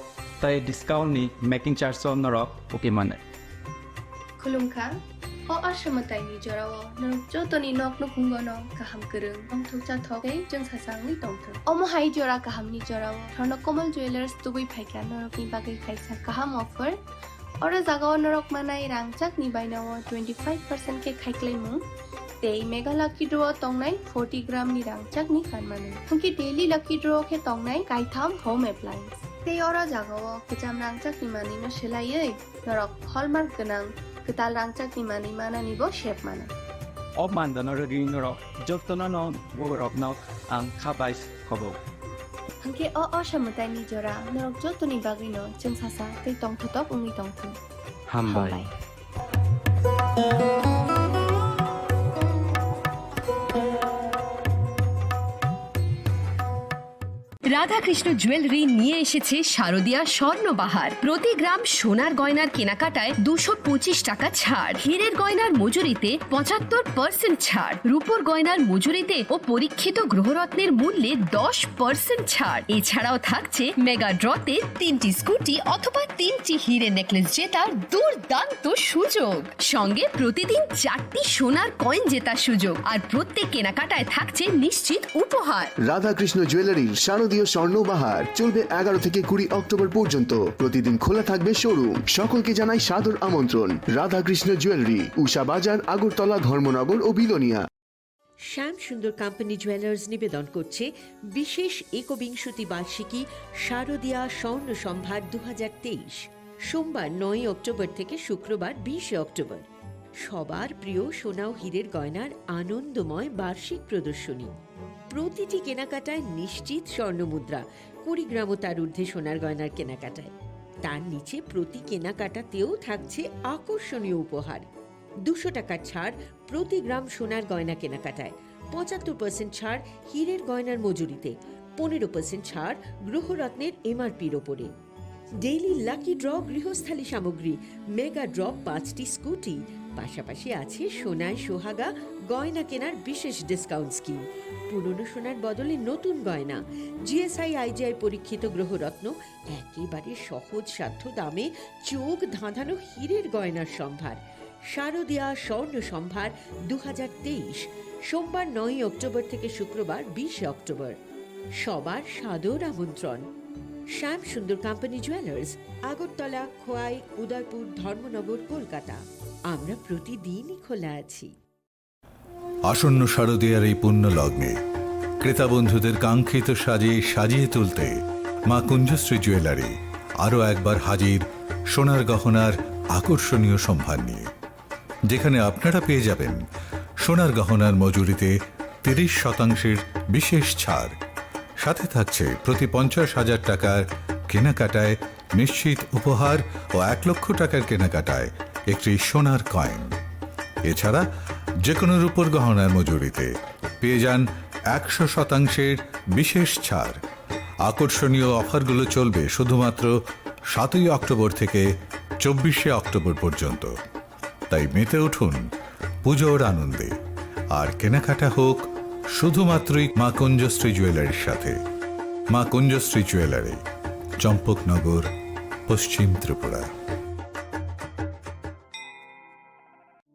tei discount ni making charge o norok uki mane. Khulumkha, O Asha mwtaini jorao norok jotoni nok nukhungo no kaham kwrwng, tongthok chathok tei chwngsasangwi tongthok. Omo hai jora kahamni jorao Swarna Komal Jewellers tubui phaikha norokni bagwi kaisa kaham offer. Oro jagao norok manai rangchakni bainao twenty five percent khe khaiklaimung tei Mega Lucky Draw o tongnai forty gram ni rangchakni kanmani. Hwnkhe Daily Lucky Draw khe tongnai kaitham home appliance. Tei oro jagao kwcham rangchakni manwino swlaiwi norok hallmark gwnang kwtal rangchakni manwi manani bo sep mano. O mandano rwgwi norok jotono no borokno ang kha bai khobo. Hwnkhe o Asha mwtaini jora norok jotoni bagwino chwngsasa tei tongthotok wngwi tongthung. Hambai. Hambai. Radhakrishna jewellery নিয়ে এসেছে শারদিয়া স্বর্ণবাহার। প্রতি গ্রাম সোনার গয়নার কেনাকাটায় দুশো পঁচিশ টাকা ছাড়, হীরের গয়নার মজুরিতে পঁচাত্তর পার্সেন্ট ছাড়, রূপোর গয়নার মজুরিতে ও পরীক্ষিত গ্রহরত্নের মূল্যে দশ পার্সেন্ট ছাড়। এছাড়াও থাকছে মেগা ড্রতে তিনটি স্কুটি অথবা তিনটি হীরে নেকলেস জেতার দুর্দান্ত সুযোগ। সঙ্গে প্রতিদিন চারটি সোনার কয়েন জেতার সুযোগ, আর প্রত্যেক কেনাকাটায় থাকছে নিশ্চিত উপহার। রাধাকৃষ্ণ জুয়েলারির শারদীয় স্বর্ণ বাহার চলবে এগারো থেকে কুড়ি অক্টোবর পর্যন্ত। প্রতিদিন খোলা থাকবে শোরুম। সকলকে জানাই সাদর আমন্ত্রণ। রাধাকৃষ্ণ জুয়েলারি, উষা বাজার, আগরতলা, ধর্মনগর ও বিলোনিয়া। শ্যাম সুন্দর কোম্পানি জুয়েলার্স নিবেদন করছে বিশেষ একবিংশতি বার্ষিকী শারদীয়া স্বর্ণ সম্ভার দু হাজার তেইশ, সোমবার নয়ই অক্টোবর থেকে শুক্রবার বিশে অক্টোবর। সবার প্রিয় সোনা ও হীরের গয়নার আনন্দময় বার্ষিক প্রদর্শনী। প্রতিটি কেনাকাটায় নিশ্চিত স্বর্ণমুদ্রা, কুড়ি গ্রাম ও তার ঊর্ধ্বে সোনার গয়নার কেনাকাটায়। তার নিচে প্রতি কেনাকাটাতেও থাকছে আকর্ষণীয় উপহার। দুশো টাকার ছাড় প্রতি গ্রাম সোনার গয়না কেনাকাটায়, পঁচাত্তর পার্সেন্ট ছাড় হীরের গয়নার মজুরিতে, পনেরো পার্সেন্ট ছাড় গ্রহরত্নের এমআরপির ওপরে। ডেইলি লাকি ড্র গৃহস্থালী সামগ্রী, মেগা ড্র পাঁচটি স্কুটি, পাশাপাশি আছে সোনায় সোহাগা গয়না কেনার বিশেষ ডিসকাউন্ট স্কিম। পুরনো সোনার বদলে নতুন গয়না, জিএসআই আইজিআই পরীক্ষিত গ্রহরত্ন, একেবারে সহজসাধ্য দামে চোখ ধাঁধানো হীরের গয়নার সম্ভার। শারদীয়া স্বর্ণ সম্ভার দু হাজার তেইশ, সোমবার নয়ই অক্টোবর থেকে শুক্রবার বিশে অক্টোবর। সবার সাদর আমন্ত্রণ। শ্যাম সুন্দর কোম্পানি জুয়েলার্স, আগরতলা, খোয়াই, উদয়পুর, ধর্মনগর, কলকাতা। আমরা প্রতিদিনই খোলা আছি। আসন্ন শারদীয়ার এই পুণ্য লগ্নে ক্রেতা বন্ধুদের কাঙ্ক্ষিত সাজে সাজিয়ে তুলতে মা কুঞ্জশ্রী জুয়েলারি আরও একবার হাজির সোনার গহনার আকর্ষণীয় সম্ভার নিয়ে, যেখানে আপনারা পেয়ে যাবেন সোনার গহনার মজুরিতে তিরিশ শতাংশের বিশেষ ছাড়, সাথে থাকছে প্রতি পঞ্চাশ হাজার টাকার কেনাকাটায় নিশ্চিত উপহার ও এক লক্ষ টাকার কেনাকাটায় একটি সোনার কয়েন। এছাড়া যে কোনো রূপোর গহনার মজুরিতে পেয়ে যান একশো শতাংশের বিশেষ ছাড়। আকর্ষণীয় অফারগুলো চলবে শুধুমাত্র সাতই অক্টোবর থেকে চব্বিশে অক্টোবর পর্যন্ত। তাই মেতে উঠুন পুজোর আনন্দে, আর কেনাকাটা হোক শুধুমাত্রই মা কুঞ্জশ্রী জুয়েলারির সাথে। মা কুঞ্জশ্রী জুয়েলারি, চম্পকনগর, পশ্চিম ত্রিপুরা।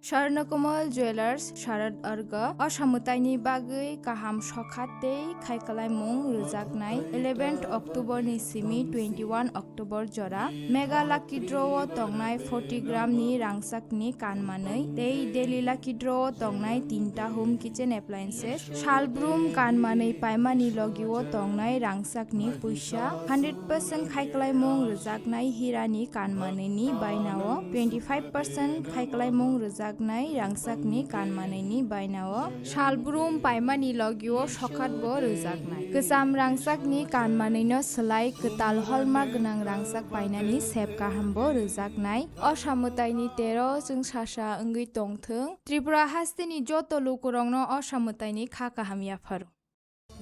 স্বর্ণকমল জুয়েলার্স শারদ অর্ঘ অসমতায়নি বাগৈ কাহাম sokha tei khaikwlaimung rwjaknai eleventh October ni simi twenty one October jora Mega Lucky Draw o tongnai forty gram ni rangchak ni kanmanwi tei Daily Lucky Draw o tongnai tinta home kitchen appliances, salbrum kanmanwi paimani logi o tongnai rangchak ni puisa, hundred percent khaikwlaimung rwjaknai hira ni kanmanwi ni bainao twenty five percent khaikwlaimung rwjaknai rangchak ni kanmanwi ni bainao salbrum paimani logi o sokhat bo rwjaknai. Kwcham rangchak ni kanmanwi no swlai kwtal hallmark gwnang rangchak painani sep kaham bo rwjaknai. O samwtai ni tero chwng sasa wngwi tongthwng. Tripura haste ni joto lukurok no o samwtai ni kha kaham yapharo.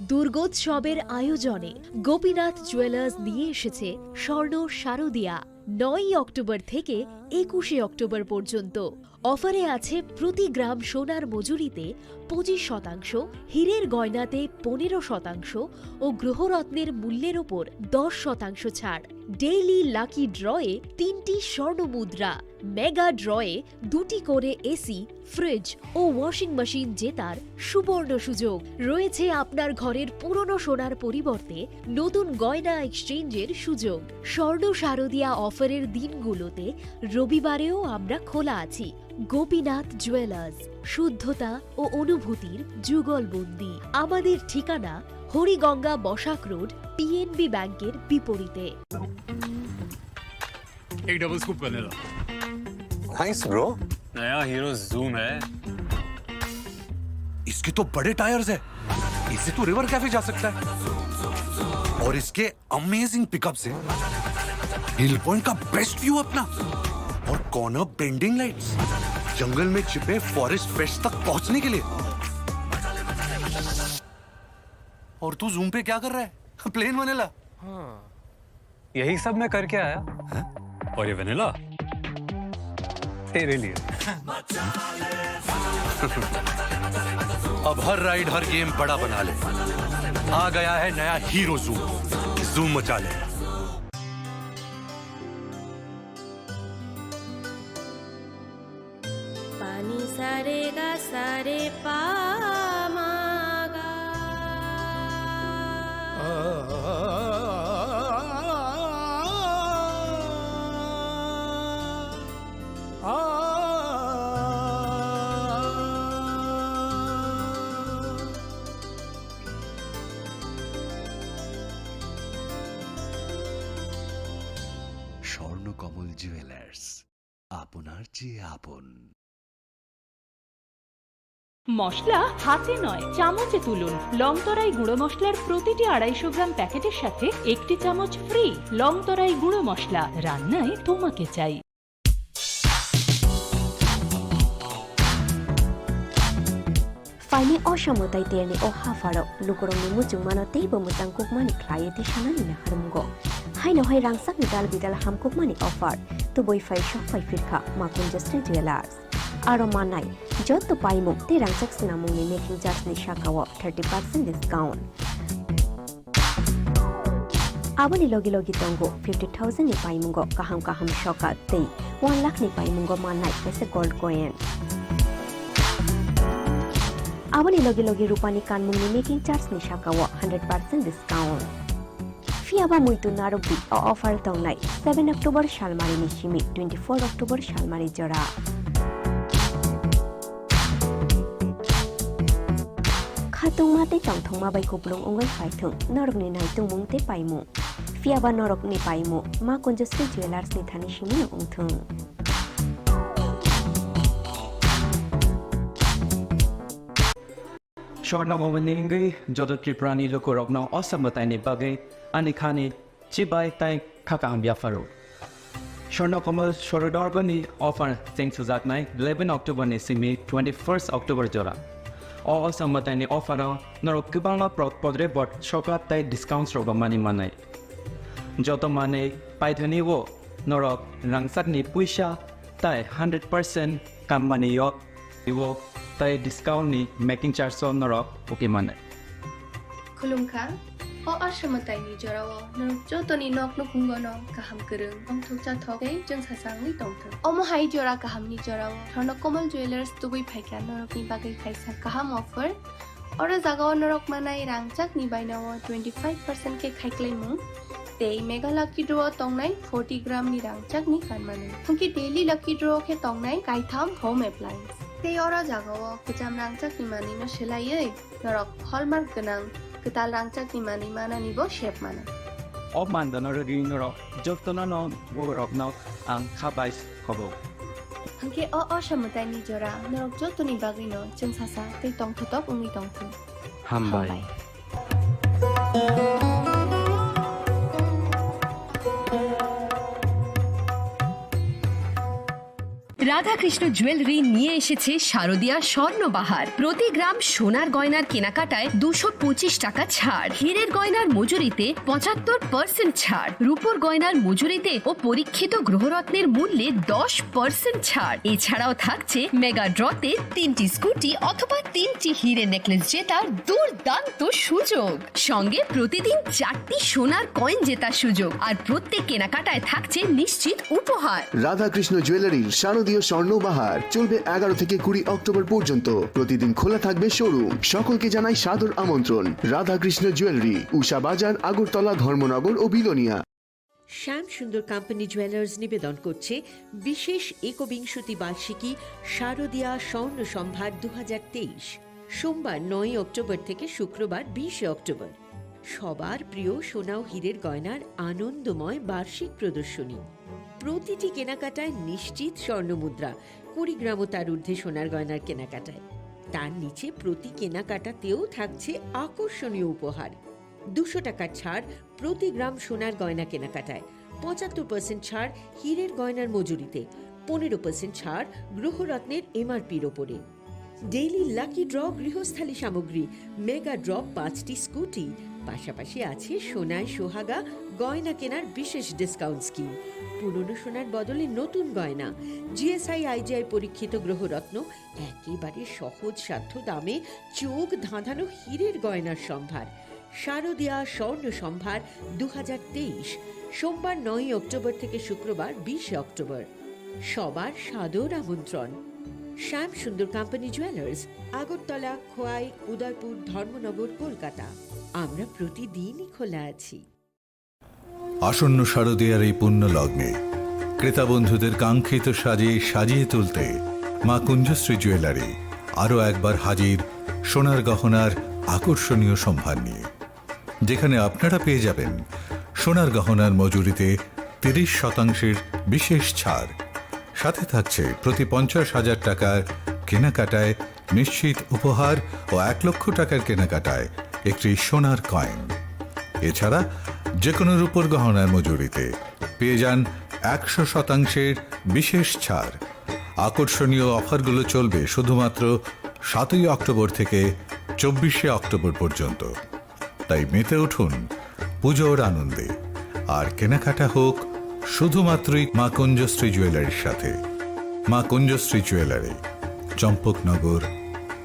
দুর্গোৎসবের আয়োজনে গোপীনাথ জুয়েলার্স নিয়ে এসেছে স্বর্ণ শারদিয়া। নয়ই অক্টোবর থেকে একুশে অক্টোবর পর্যন্ত। অফারে আছে প্রতি গ্রাম সোনার মজুরিতে পঁচিশ শতাংশ, হীরের গয়নাতে পনেরো শতাংশ ও গ্রহরত্নের মূল্যের ওপর দশ শতাংশ ছাড়। ডেইলি লাকি ড্রয়ে তিনটি স্বর্ণ মুদ্রা, মেগা ড্রয়ে দুটি করে এসি, ফ্রিজ ও ওয়াশিং মেশিন জেতার সুবর্ণ সুযোগ। রয়েছে আপনার ঘরের পুরনো সোনার পরিবর্তে নতুন গয়না এক্সচেঞ্জের সুযোগ। স্বর্ণ শারদিয়া অফারের দিনগুলোতে রবিবারেও আমরা খোলা আছি। গোপীনাথ জুয়েলার্স, শুদ্ধতা ও অনুভূতির যুগলবন্দি। আমাদের ঠিকানা হরিগঙ্গা বসাক রোড, পিএনবি ব্যাংকের বিপরীতে। एक double scoop vanilla. Thanks, bro। नया हीरो जूम है। इसके तो बड़े टायर्स है, इससे तो रिवर कैफे जा सकता है। और इसके अमेजिंग पिकअप्स है। हिल पॉइंट का बेस्ट व्यू अपना। और कॉर्नर बेंडिंग लाइट्स, जंगल में छिपे फॉरेस्ट फ्रेश तक पहुंचने के लिए। और तू जूम पे क्या कर रहा है? Plane vanilla. हाँ। यही सब मैं करके आया। हैं? और ये वनीला तेरे लिए। अब हर राइड, हर गेम बड़ा बना ले। आ गया है नया हीरो जूम। जूम मचा ले। Pani sare ga sare pa ma ga. Swarnakamal jewellers, আপনার চেয়ে আপন। মশলা হাতে নয়, চামচে তুলুন। লংতরাই গুঁড়ো মশলার প্রতিটি আড়াইশো গ্রাম প্যাকেটের সাথে একটি চামচ ফ্রি। লংতরাই গুঁড়ো মশলা, রান্নায় তোমাকে চাই। Phaini o samwtai terni o hapharo lukurokni muchungmano teibo mwchang kukmani khlaiwi tei sanani naharmungo. Haino hai rangchakni dal bidal hamkukmani offer tubui phai sok phai phirkha Makunjo Sri Jewellers. Aro manai joto paimung tei rangchak swnamungni making charge ni sakao thirty percent discount. Aboni logi logi tongo fifty thousand ni paimungo kaham kaham sokat tei one lakh ni paimungo mannai kaisa gold coin. Aboni logi logi rupani kanmungni making charge ni sakao hundred percent discount. Phiya ba muitu narwkdi, o offer tongnai seven October salmari ni simi twenty four October salmari jora. Khatungma tei tongthokma bai kupulung wngwi phaithung norokni naitungmung tei paimung. Phiya ba norokni paimung Makunjo Sri Jewellers ni thani simi wngthung. Swarna Bhavan ni wngwi joto Tripura ni lukurokno o samwtai ni bagwi ani khani chibai tei kha kaham yapharo. Swarna Kamal Sorodarba ni offer cheng sujaknai eleven October ni simi twenty first October jora. O samwtai ni offer o norok kwbangma pro-, podre bot sokat tei discounts rok mani manai. Joto manwi paithani o norok rangchak ni puisa tei hundred percent kammani yok. Iwo tei discount ni making charge o norok uki mano. Khulumkha, o aswmwtai ni jora o norok joto ni nok nukhungo no kaham kwrwng, tongthok chathok tei chwngsacha wngwi tongthok. Omo hai jora kaham ni jora o Swarna Kamal Jewellers tubui phaikha norok ni bagwi kaisa kaham offer. Oro jaga o norok manai rangchak ni baina o twenty five percent khe khaiklaimung. Tei mega lucky draw o tongnai forty gram ni rangchak ni kanmani. Hwnkhe daily lucky draw o khe tongnai kaitham home appliance. Tei oro jaga o kwcham rangchak ni manwi no swlaiwi norok hallmark gwnang kwtal rangchak ni manwi manani bo sep mano. O mandano rwgwi norok jotono no borok no ang kha bai khobo. Hwnkhe o, o samwtai ni jora norok joto ni bagwi no chwngsacha tei tongthotok wngwi tongthung. Hambai. Hambai. Radhakrishna jewellery নিয়ে এসেছে শারদিয়া স্বর্ণ বাহার। প্রতি গ্রাম সোনার গয়নার কেনাকাটায় দুশো পঁচিশ টাকা ছাড়, হীরের গয়নার মজুরিতে পঁচাত্তর পার্সেন্ট ছাড়, রূপোর গয়নার মজুরিতে ও পরীক্ষিত গ্রহরত্নের মূল্যে দশ পার্সেন্ট ছাড়। এছাড়াও থাকছে মেগা ড্রতে তিনটি স্কুটি অথবা তিনটি হিরে নেকলেস জেতার দুর্দান্ত সুযোগ। সঙ্গে প্রতিদিন চারটি সোনার কয়েন জেতার সুযোগ, আর প্রত্যেক কেনাকাটায় থাকছে নিশ্চিত উপহার। রাধাকৃষ্ণ জুয়েলারির শারদীয় স্বর্ণ বাহার চলবে এগারো থেকে কুড়ি অক্টোবর পর্যন্ত। প্রতিদিন খোলা থাকবে শোরুম। সকলকে জানাই সাদর আমন্ত্রণ। রাধাকৃষ্ণ জুয়েলারি, উষা বাজার, আগরতলা, ধর্মনগর ও বিলোনিয়া। শ্যাম সুন্দর কোম্পানি জুয়েলার্স নিবেদন করছে বিশেষ একবিংশতি বার্ষিকী শারদীয়া স্বর্ণ সম্ভার দু হাজার তেইশ, সোমবার নয়ই অক্টোবর থেকে শুক্রবার বিশে অক্টোবর। সবার প্রিয় সোনা ও হীরের গয়নার আনন্দময় বার্ষিক প্রদর্শনী। প্রতিটি কেনাকাটায় নিশ্চিত স্বর্ণ মুদ্রা, কুড়ি গ্রাম ও তার ঊর্ধ্বে সোনার গয়নার কেনাকাটায়। তার নিচে প্রতি কেনাকাটাতেও থাকছে আকর্ষণীয় উপহার। দুশো টাকার ছাড় প্রতি গ্রাম সোনার গয়না কেনাকাটায়, পঁচাত্তর পার্সেন্ট ছাড় হীরের গয়নার মজুরিতে, পনেরো পার্সেন্ট ছাড় গ্রহরত্নের এমআরপির ওপরে। ডেইলি লাকি ড্র গৃহস্থালী সামগ্রী, মেগা ড্র পাঁচটি স্কুটি, পাশাপাশি আছে সোনায় সোহাগা গয়না কেনার বিশেষ ডিসকাউন্ট স্কিম। পুরনো সোনার বদলে নতুন গয়না, জিএসআই আইজিআই পরীক্ষিত গ্রহরত্ন, একেবারে সহজসাধ্য দামে চোখ ধাঁধানো হীরের গয়নার সম্ভার। শারদীয়া স্বর্ণ সম্ভার দু হাজার তেইশ, সোমবার নয়ই অক্টোবর থেকে শুক্রবার বিশে অক্টোবর। সবার সাদর আমন্ত্রণ। শ্যাম সুন্দর কোম্পানি জুয়েলার্স, আগরতলা, খোয়াই, উদয়পুর, ধর্মনগর, কলকাতা। আমরা প্রতিদিনই খোলা আছি। আসন্ন শারদীয়ার এই পুণ্য লগ্নে ক্রেতা বন্ধুদের কাঙ্ক্ষিত সাজে সাজিয়ে তুলতে মা কুঞ্জশ্রী জুয়েলারি আরও একবার হাজির সোনার গহনার আকর্ষণীয় সম্ভার নিয়ে, যেখানে আপনারা পেয়ে যাবেন সোনার গহনার মজুরিতে তিরিশ শতাংশের বিশেষ ছাড়। সাথে থাকছে প্রতি পঞ্চাশ হাজার টাকার কেনাকাটায় নিশ্চিত উপহার ও এক লক্ষ টাকার কেনাকাটায় একটি সোনার কয়েন। এছাড়া যে কোনো রূপোর গহনার মজুরিতে পেয়ে যান একশো শতাংশের বিশেষ ছাড়। আকর্ষণীয় অফারগুলো চলবে শুধুমাত্র সাতই অক্টোবর থেকে চব্বিশে অক্টোবর পর্যন্ত। তাই মেতে উঠুন পুজোর আনন্দে, আর কেনাকাটা হোক শুধুমাত্রই মা কুঞ্জশ্রী জুয়েলারির সাথে। মা কুঞ্জশ্রী জুয়েলারি, চম্পকনগর,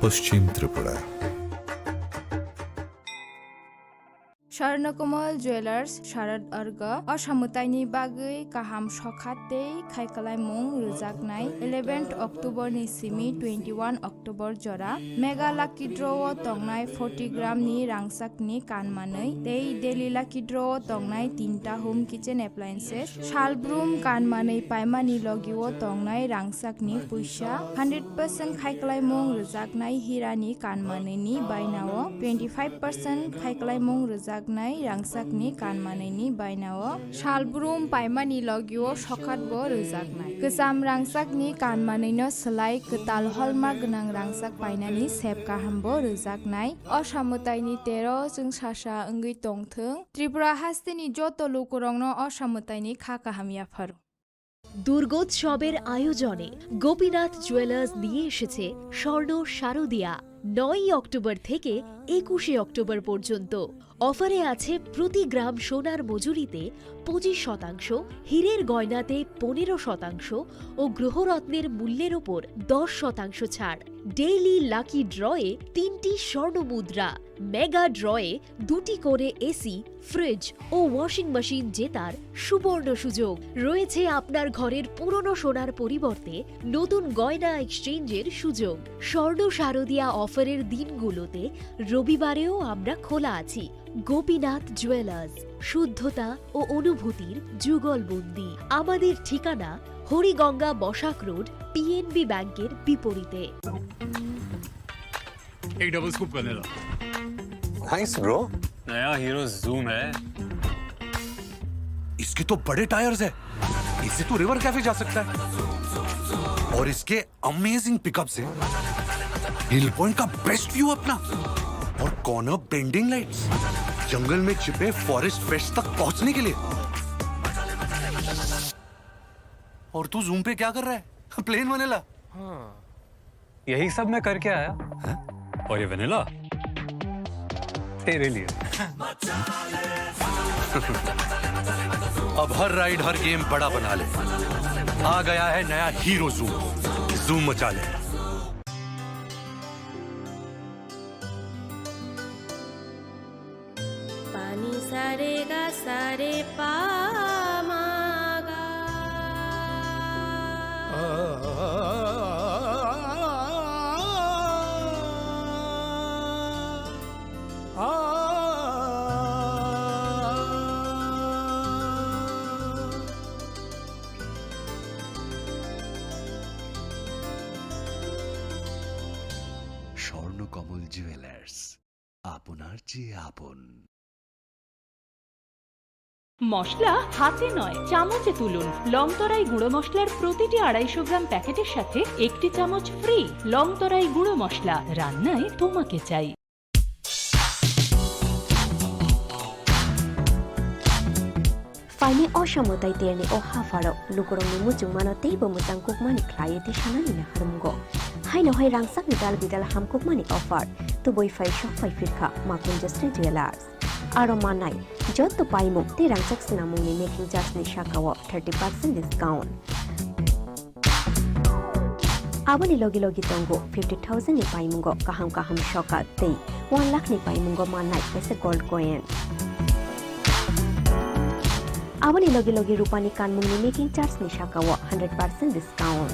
পশ্চিম Tripura. Swarnakomal Jewelers, Sharad Arga, o samwtaini bagwi kaham sokha tei khaikhlaimung rwjaknai eleventh October ni simi twenty-one October jora Mega Lucky Draw o tongnai forty gram ni rangchak ni kan manwi tei Daily Lucky Draw o tongnai tinta home kitchen appliances, salbrum kan manwi paimani logi o tongnai rangchak ni puisa, hundred percent khaikhlaimung rwjaknai hira ni kan manwi ni baina o, twenty five percent khaikhlaimung rwjaknai rangchak ni kan manwi ni baina o, salbrum paimani logi o sokhat bo rwjaknai. Kwcham rangchak ni kan manwi no swlai kwtal holma gwnang rangchak painani sep kaham bo rwjaknai. O samwtai ni tero chwngsasa wngwi tongthwng. Tripura haste ni joto lukurok no o samwtai ni kha kaham yapharo. দুর্গোৎসবের আয়োজনে গোপীনাথ জুয়েলার্স নিয়ে এসেছে স্বর্ণ শারদিয়া। নয়ই অক্টোবর থেকে একুশে অক্টোবর পর্যন্ত। অফারে আছে প্রতি গ্রাম সোনার মজুরিতে পঁচিশ শতাংশ, হীরের গয়নাতে পনেরো শতাংশ ও গ্রহরত্নের মূল্যের ওপর দশ শতাংশ ছাড়। ডেইলি লাকি ড্রয়ে তিনটি স্বর্ণ মুদ্রা, মেগা ড্রয়ে দুটি করে এসি, ফ্রিজ ও ওয়াশিং মেশিন জেতার সুবর্ণ সুযোগ। রয়েছে আপনার ঘরের পুরনো সোনার পরিবর্তে নতুন গয়না এক্সচেঞ্জের সুযোগ। স্বর্ণ শারদিয়া অফারের দিনগুলোতে রবিবারেও আমরা খোলা আছি। গোপীনাথ জুয়েলার্স, শুদ্ধতা ও অনুভূতির যুগলবন্দি। আমাদের ঠিকানা হরিগঙ্গা বসাক রোড, পিএনবি ব্যাংকের বিপরীতে। एक डबल स्कूप करने दो। Nice bro. नया हीरो जूम है। इसके तो बड़े टायर्स है, इससे तो रिवर कैफे जा सकता है। और इसके अमेजिंग पिकअप्स है। हिल पॉइंट का बेस्ट व्यू अपना। और कॉर्नर बेंडिंग लाइट्स, जंगल में छिपे फॉरेस्ट फ्रेश तक पहुंचने के लिए। और तू जूम पे क्या कर रहा है? Plane vanilla. हाँ। यही सब मैं करके आया। हैं? और ये वनीला तेरे लिए। अब हर राइड, हर गेम बड़ा बना ले। आ गया है नया हीरो जूम। जूम मचा ले। Pani sare ga sare pa ma ga. Swarnakamal jewellers, আপনার চেয়ে আপন। মশলা হাতে নয়, চামচে তুলুন। লংতরাই গুঁড়ো মশলার প্রতিটি আড়াইশো গ্রাম প্যাকেটের সাথে একটি চামচ ফ্রি। লংতরাই গুঁড়ো মশলা, রান্নায় তোমাকে চাই। Phaini o samwtai terni o hapharo lukurokni muchungmano teibo mwchangkukmani khlaiwi tisanani naharmungo. Haino hai rangchakni dal bidal hamkukmani offer, tubui phai sok phai phirkha Makunjasri Jewellers. Aro manai joto paimung tei rangchak swnamungni making charge ni sakao thirty percent discount. Aboni logi logi tongo fifty thousand ni paimungo kaham kaham sokat tei one lakh ni paimungo mannai kaisa gold coin. Aboni logi logi rupani kanmungni making charge ni sakao hundred percent discount.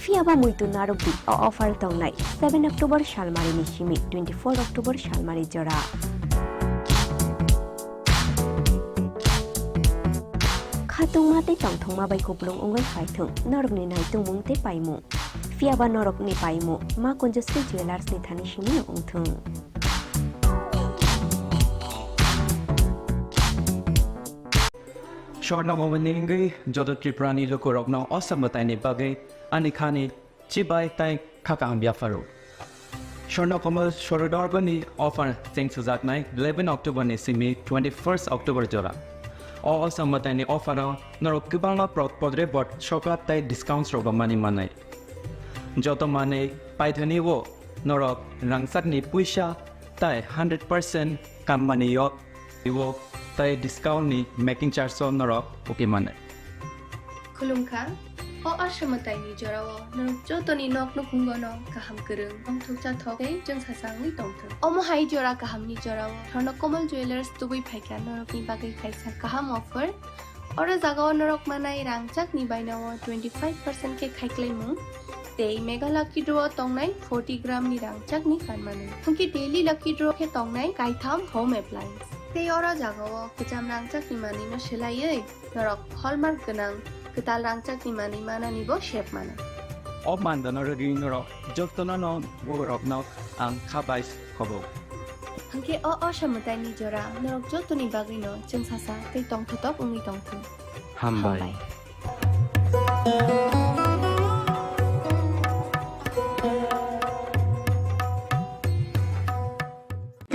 Phiya ba muitu narwk di, o offer tongnai seven October salmari ni simi twenty-four October salmari jora. Khatungma tei tongthokma bai kupulung wngwi phaithwng, norokni naitungmung tei paimung. Phiya ba norokni paimung Ma Kunjasri Jewellers ni thani simi wngthwng. Swarna Bhavan ni wngwi joto Tripura ni lukurokno o samwtai ni bagwi ani khani chibai tei kha kaham yapharo. Swarna Kamal Sorodorbani offer cheng sujaknai eleven October ni simi twenty-first October jora. O, o samwtai ni offer o norok kwbangma pro-, podre bot sokat tei discounts rok mani manai. Joto manwi paithani o norok rangchakni puisa tei hundred percent kammani yok. Iwo tei discount ni making charge o norok uki mano. Khulumkha, o aswmwtai ni jora o norok jotoni nok nukhungo no kaham kwrwng, tongthok chathok tei chwngsacha wngwi tongthok. Omo hai jora kaham ni jora o Swarna Kamal Jewellers tubui phaikha norok ni bagwi kaisa kaham offer. Oro jaga o norok manai rangchak ni baina o twenty five percent khe khaiklaimung. Tei mega lucky draw o tongnai forty gram ni rangchak ni kanmani. Hwnkhe daily lucky draw khe tongnai kaitham home appliance. Tei oro jaga o kwcham rangchak ni manwi no swlaiwi norok hallmark gwnang kwtal rangchak ni manwi manani bo sep mano. O mandano rwgwi norok jotono no borok no ang kha bai khobo. Hwnkhe o, o samwtai ni jora norok jotoni bagwi no chwngsacha tei tongthotok wngwi tongthung. Hambai. Hambai.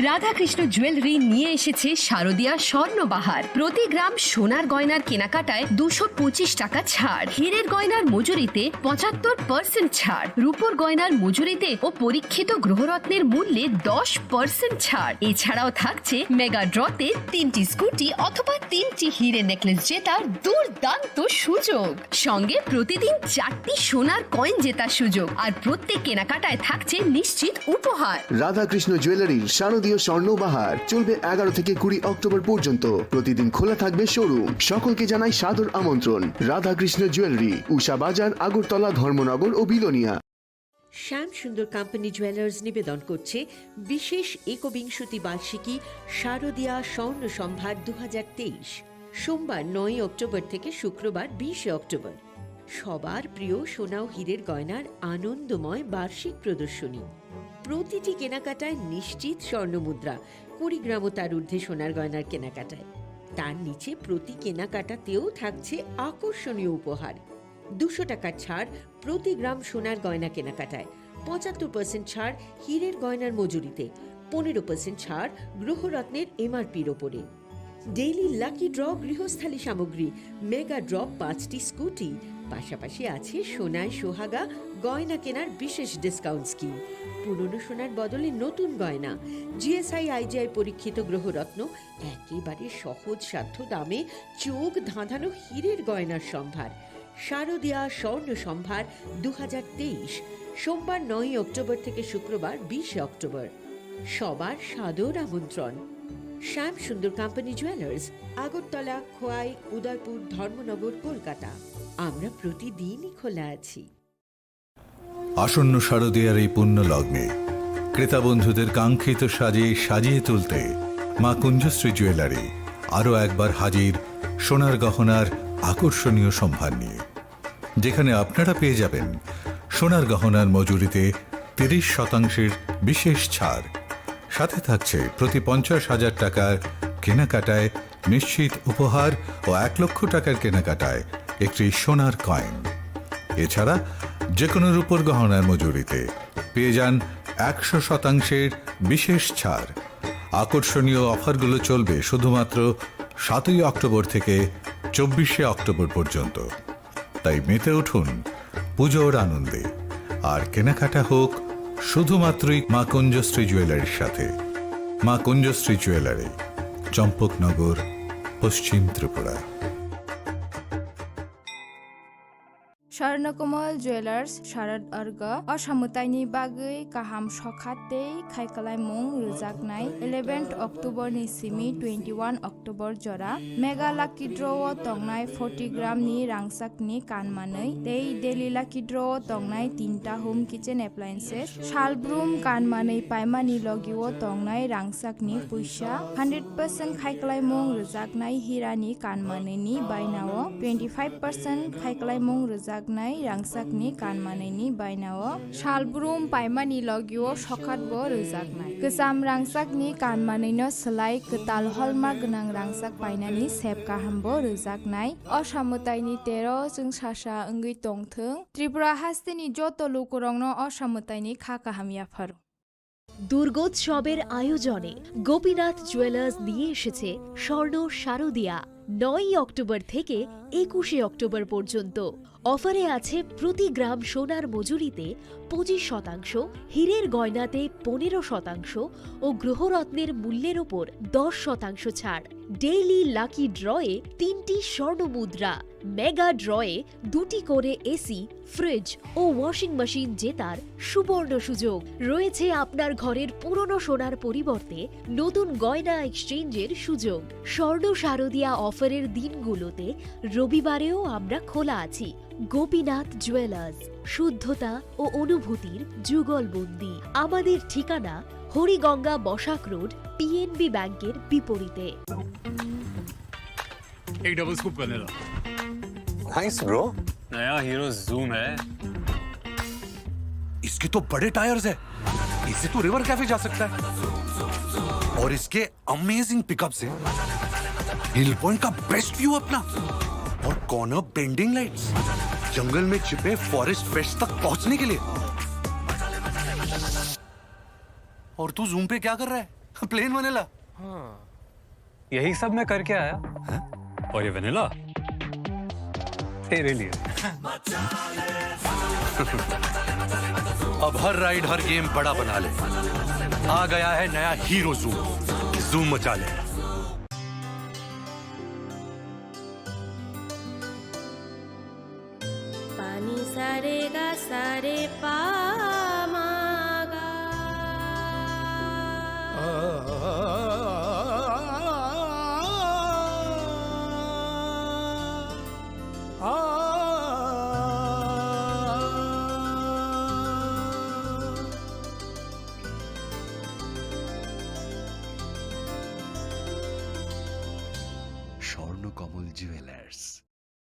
Radhakrishna jewellery নিয়ে এসেছে শারদিয়া স্বর্ণবাহার। প্রতি গ্রাম সোনার গয়নার কেনাকাটায় দুশো পঁচিশ টাকা ছাড়, হীরের গয়নার মজুরিতে পঁচাত্তর পার্সেন্ট ছাড়, রূপোর গয়নার মজুরিতে ও পরীক্ষিত গ্রহরত্নের মূল্যে দশ পার্সেন্ট ছাড়। এছাড়াও থাকছে মেগা ড্রতে তিনটি স্কুটি অথবা তিনটি হিরে নেকলেস জেতার দুর্দান্ত সুযোগ। সঙ্গে প্রতিদিন চারটি সোনার কয়েন জেতার সুযোগ, আর প্রত্যেক কেনাকাটায় থাকছে নিশ্চিত উপহার। রাধাকৃষ্ণ জুয়েলারির শারদীয় স্বর্ণ বাহার চলবে এগারো থেকে কুড়ি অক্টোবর পর্যন্ত। প্রতিদিন খোলা থাকবে শোরুম। সকলকে জানাই সাদর আমন্ত্রণ। রাধাকৃষ্ণ জুয়েলারি, উষা বাজার, আগরতলা, ধর্মনগর ও বিলোনিয়া। শ্যাম সুন্দর কোম্পানি জুয়েলার্স নিবেদন করছে বিশেষ একবিংশতি বার্ষিকী শারদীয়া স্বর্ণ সম্ভার দু হাজার তেইশ, সোমবার নয়ই অক্টোবর থেকে শুক্রবার বিশে অক্টোবর। সবার প্রিয় সোনা ও হীরের গয়নার আনন্দময় বার্ষিক প্রদর্শনী। প্রতিটি কেনাকাটায় নিশ্চিত স্বর্ণমুদ্রা, কুড়ি গ্রাম ও তার ঊর্ধ্বে সোনার গয়নার কেনাকাটায়। তার নিচে প্রতি কেনাকাটাতেও থাকছে আকর্ষণীয় উপহার। দুশো টাকার ছাড় প্রতি গ্রাম সোনার গয়না কেনাকাটায়, পঁচাত্তর পার্সেন্ট ছাড় হীরের গয়নার মজুরিতে, পনেরো পার্সেন্ট ছাড় গ্রহরত্নের এমআরপির ওপরে। ডেইলি লাকি ড্র গৃহস্থালী সামগ্রী, মেগা ড্র পাঁচটি স্কুটি, পাশাপাশি আছে সোনায় সোহাগা গয়না কেনার বিশেষ ডিসকাউন্ট স্কিম। পুরনো সোনার বদলে নতুন গয়না, জিএসআই আইজিআই পরীক্ষিত গ্রহরত্ন, একেবারে সহজসাধ্য দামে চোখ ধাঁধানো হীরের গয়নার সম্ভার। শারদিয়া স্বর্ণ সম্ভার দু হাজার তেইশ, সোমবার নয়ই অক্টোবর থেকে শুক্রবার বিশে অক্টোবর। সবার সাদর আমন্ত্রণ। শ্যাম সুন্দর কোম্পানি জুয়েলার্স, আগরতলা, খোয়াই, উদয়পুর, ধর্মনগর, কলকাতা। আমরা প্রতিদিনই খোলা আছি। আসন্ন শারদীয়ার এই পুণ্য লগ্নে ক্রেতা বন্ধুদের কাঙ্ক্ষিত সাজে সাজিয়ে তুলতে মা কুঞ্জশ্রী জুয়েলারি আরও একবার হাজির সোনার গহনার আকর্ষণীয় সম্ভার নিয়ে, যেখানে আপনারা পেয়ে যাবেন সোনার গহনার মজুরিতে তিরিশ শতাংশের বিশেষ ছাড়। সাথে থাকছে প্রতি পঞ্চাশ হাজার টাকার কেনাকাটায় নিশ্চিত উপহার ও এক লক্ষ টাকার কেনাকাটায় একটি সোনার কয়েন। এছাড়া যে কোনো রূপোর গহনার মজুরিতে পেয়ে যান একশো শতাংশের বিশেষ ছাড়। আকর্ষণীয় অফারগুলো চলবে শুধুমাত্র সাতই অক্টোবর থেকে চব্বিশে অক্টোবর পর্যন্ত। তাই মেতে উঠুন পুজোর আনন্দে, আর কেনাকাটা হোক শুধুমাত্রই মা কুঞ্জশ্রী জুয়েলারির সাথে। মা কুঞ্জশ্রী জুয়েলারি, চম্পকনগর, পশ্চিম Tripura. Swarnakomal Jewelers Sharad Arga, o samwtaini bagwi kaham sokha tei khaikhlaimung rwjaknai eleventh October ni simi twenty-one October jora Mega Lucky Draw o tongnai forty gram ni rangchak ni kan manwi tei Daily Lucky Draw o tongnai tinta home kitchen appliances. Salbrum kan manwi paimani logi o tongnai rangchak ni puisa hundred percent khaikhlaimung rwjaknai hira ni kan manwi ni baina o twenty five percent khaikhlaimung rwjaknai rangchak ni kan manwi ni baina o salbrum paimani logi o sokhat bo rwjaknai. Kwcham rangchak ni kan manwi no swlai kwtal holma gwnang rangchak painani sep kaham bo rwjaknai. O samwtai ni tero chwngsasa wngwi tongthwng. Tripura haste ni joto lukurok no o samwtai ni kha kaham yapharo. দুর্গোৎসবের আয়োজনে গোপীনাথ জুয়েলার্স নিয়ে এসেছে স্বর্ণ শারদিয়া। নয়ই অক্টোবর থেকে একুশে অক্টোবর পর্যন্ত। অফারে আছে প্রতি গ্রাম সোনার মজুরিতে পঁচিশ শতাংশ, হীরের গয়নাতে পনেরো শতাংশ ও গ্রহরত্নের মূল্যের ওপর দশ শতাংশ ছাড়। ডেইলি লাকি ড্রয়ে তিনটি স্বর্ণ মুদ্রা, মেগা ড্রয়ে দুটি করে এসি, ফ্রিজ ও ওয়াশিং মেশিন জেতার সুবর্ণ সুযোগ। রয়েছে আপনার ঘরের পুরনো সোনার পরিবর্তে নতুন গয়না এক্সচেঞ্জের সুযোগ। স্বর্ণ শারদিয়া অফারের দিনগুলোতে রবিবারেও আমরা খোলা আছি। গোপীনাথ জুয়েলার্স, শুদ্ধতা ও অনুভূতির যুগলবন্দি। আমাদের ঠিকানা হরিগঙ্গা বসাক রোড, পিএনবি ব্যাংকের বিপরীতে। एक double scoop vanilla. Nice, bro। नया हीरो जूम है। इसके तो बड़े टायर्स है, इससे तो रिवर कैफे जा सकता है। और इसके अमेजिंग पिकअप्स है, हिल पॉइंट का बेस्ट व्यू अपना, और कॉर्नर बेंडिंग लाइट्स। जंगल में छिपे फॉरेस्ट फ्रेश तक पहुंचने के लिए। और तू जूम पे क्या कर रहा है? Plane vanilla. हाँ। यही सब मैं करके आया। हैं? और ये वनीला तेरे लिए। अब हर राइड, हर गेम बड़ा बना ले। आ गया है नया हीरो जूम। जूम मचा ले। Pani sare ga sare pa ma ga. Swarnakamal jewellers,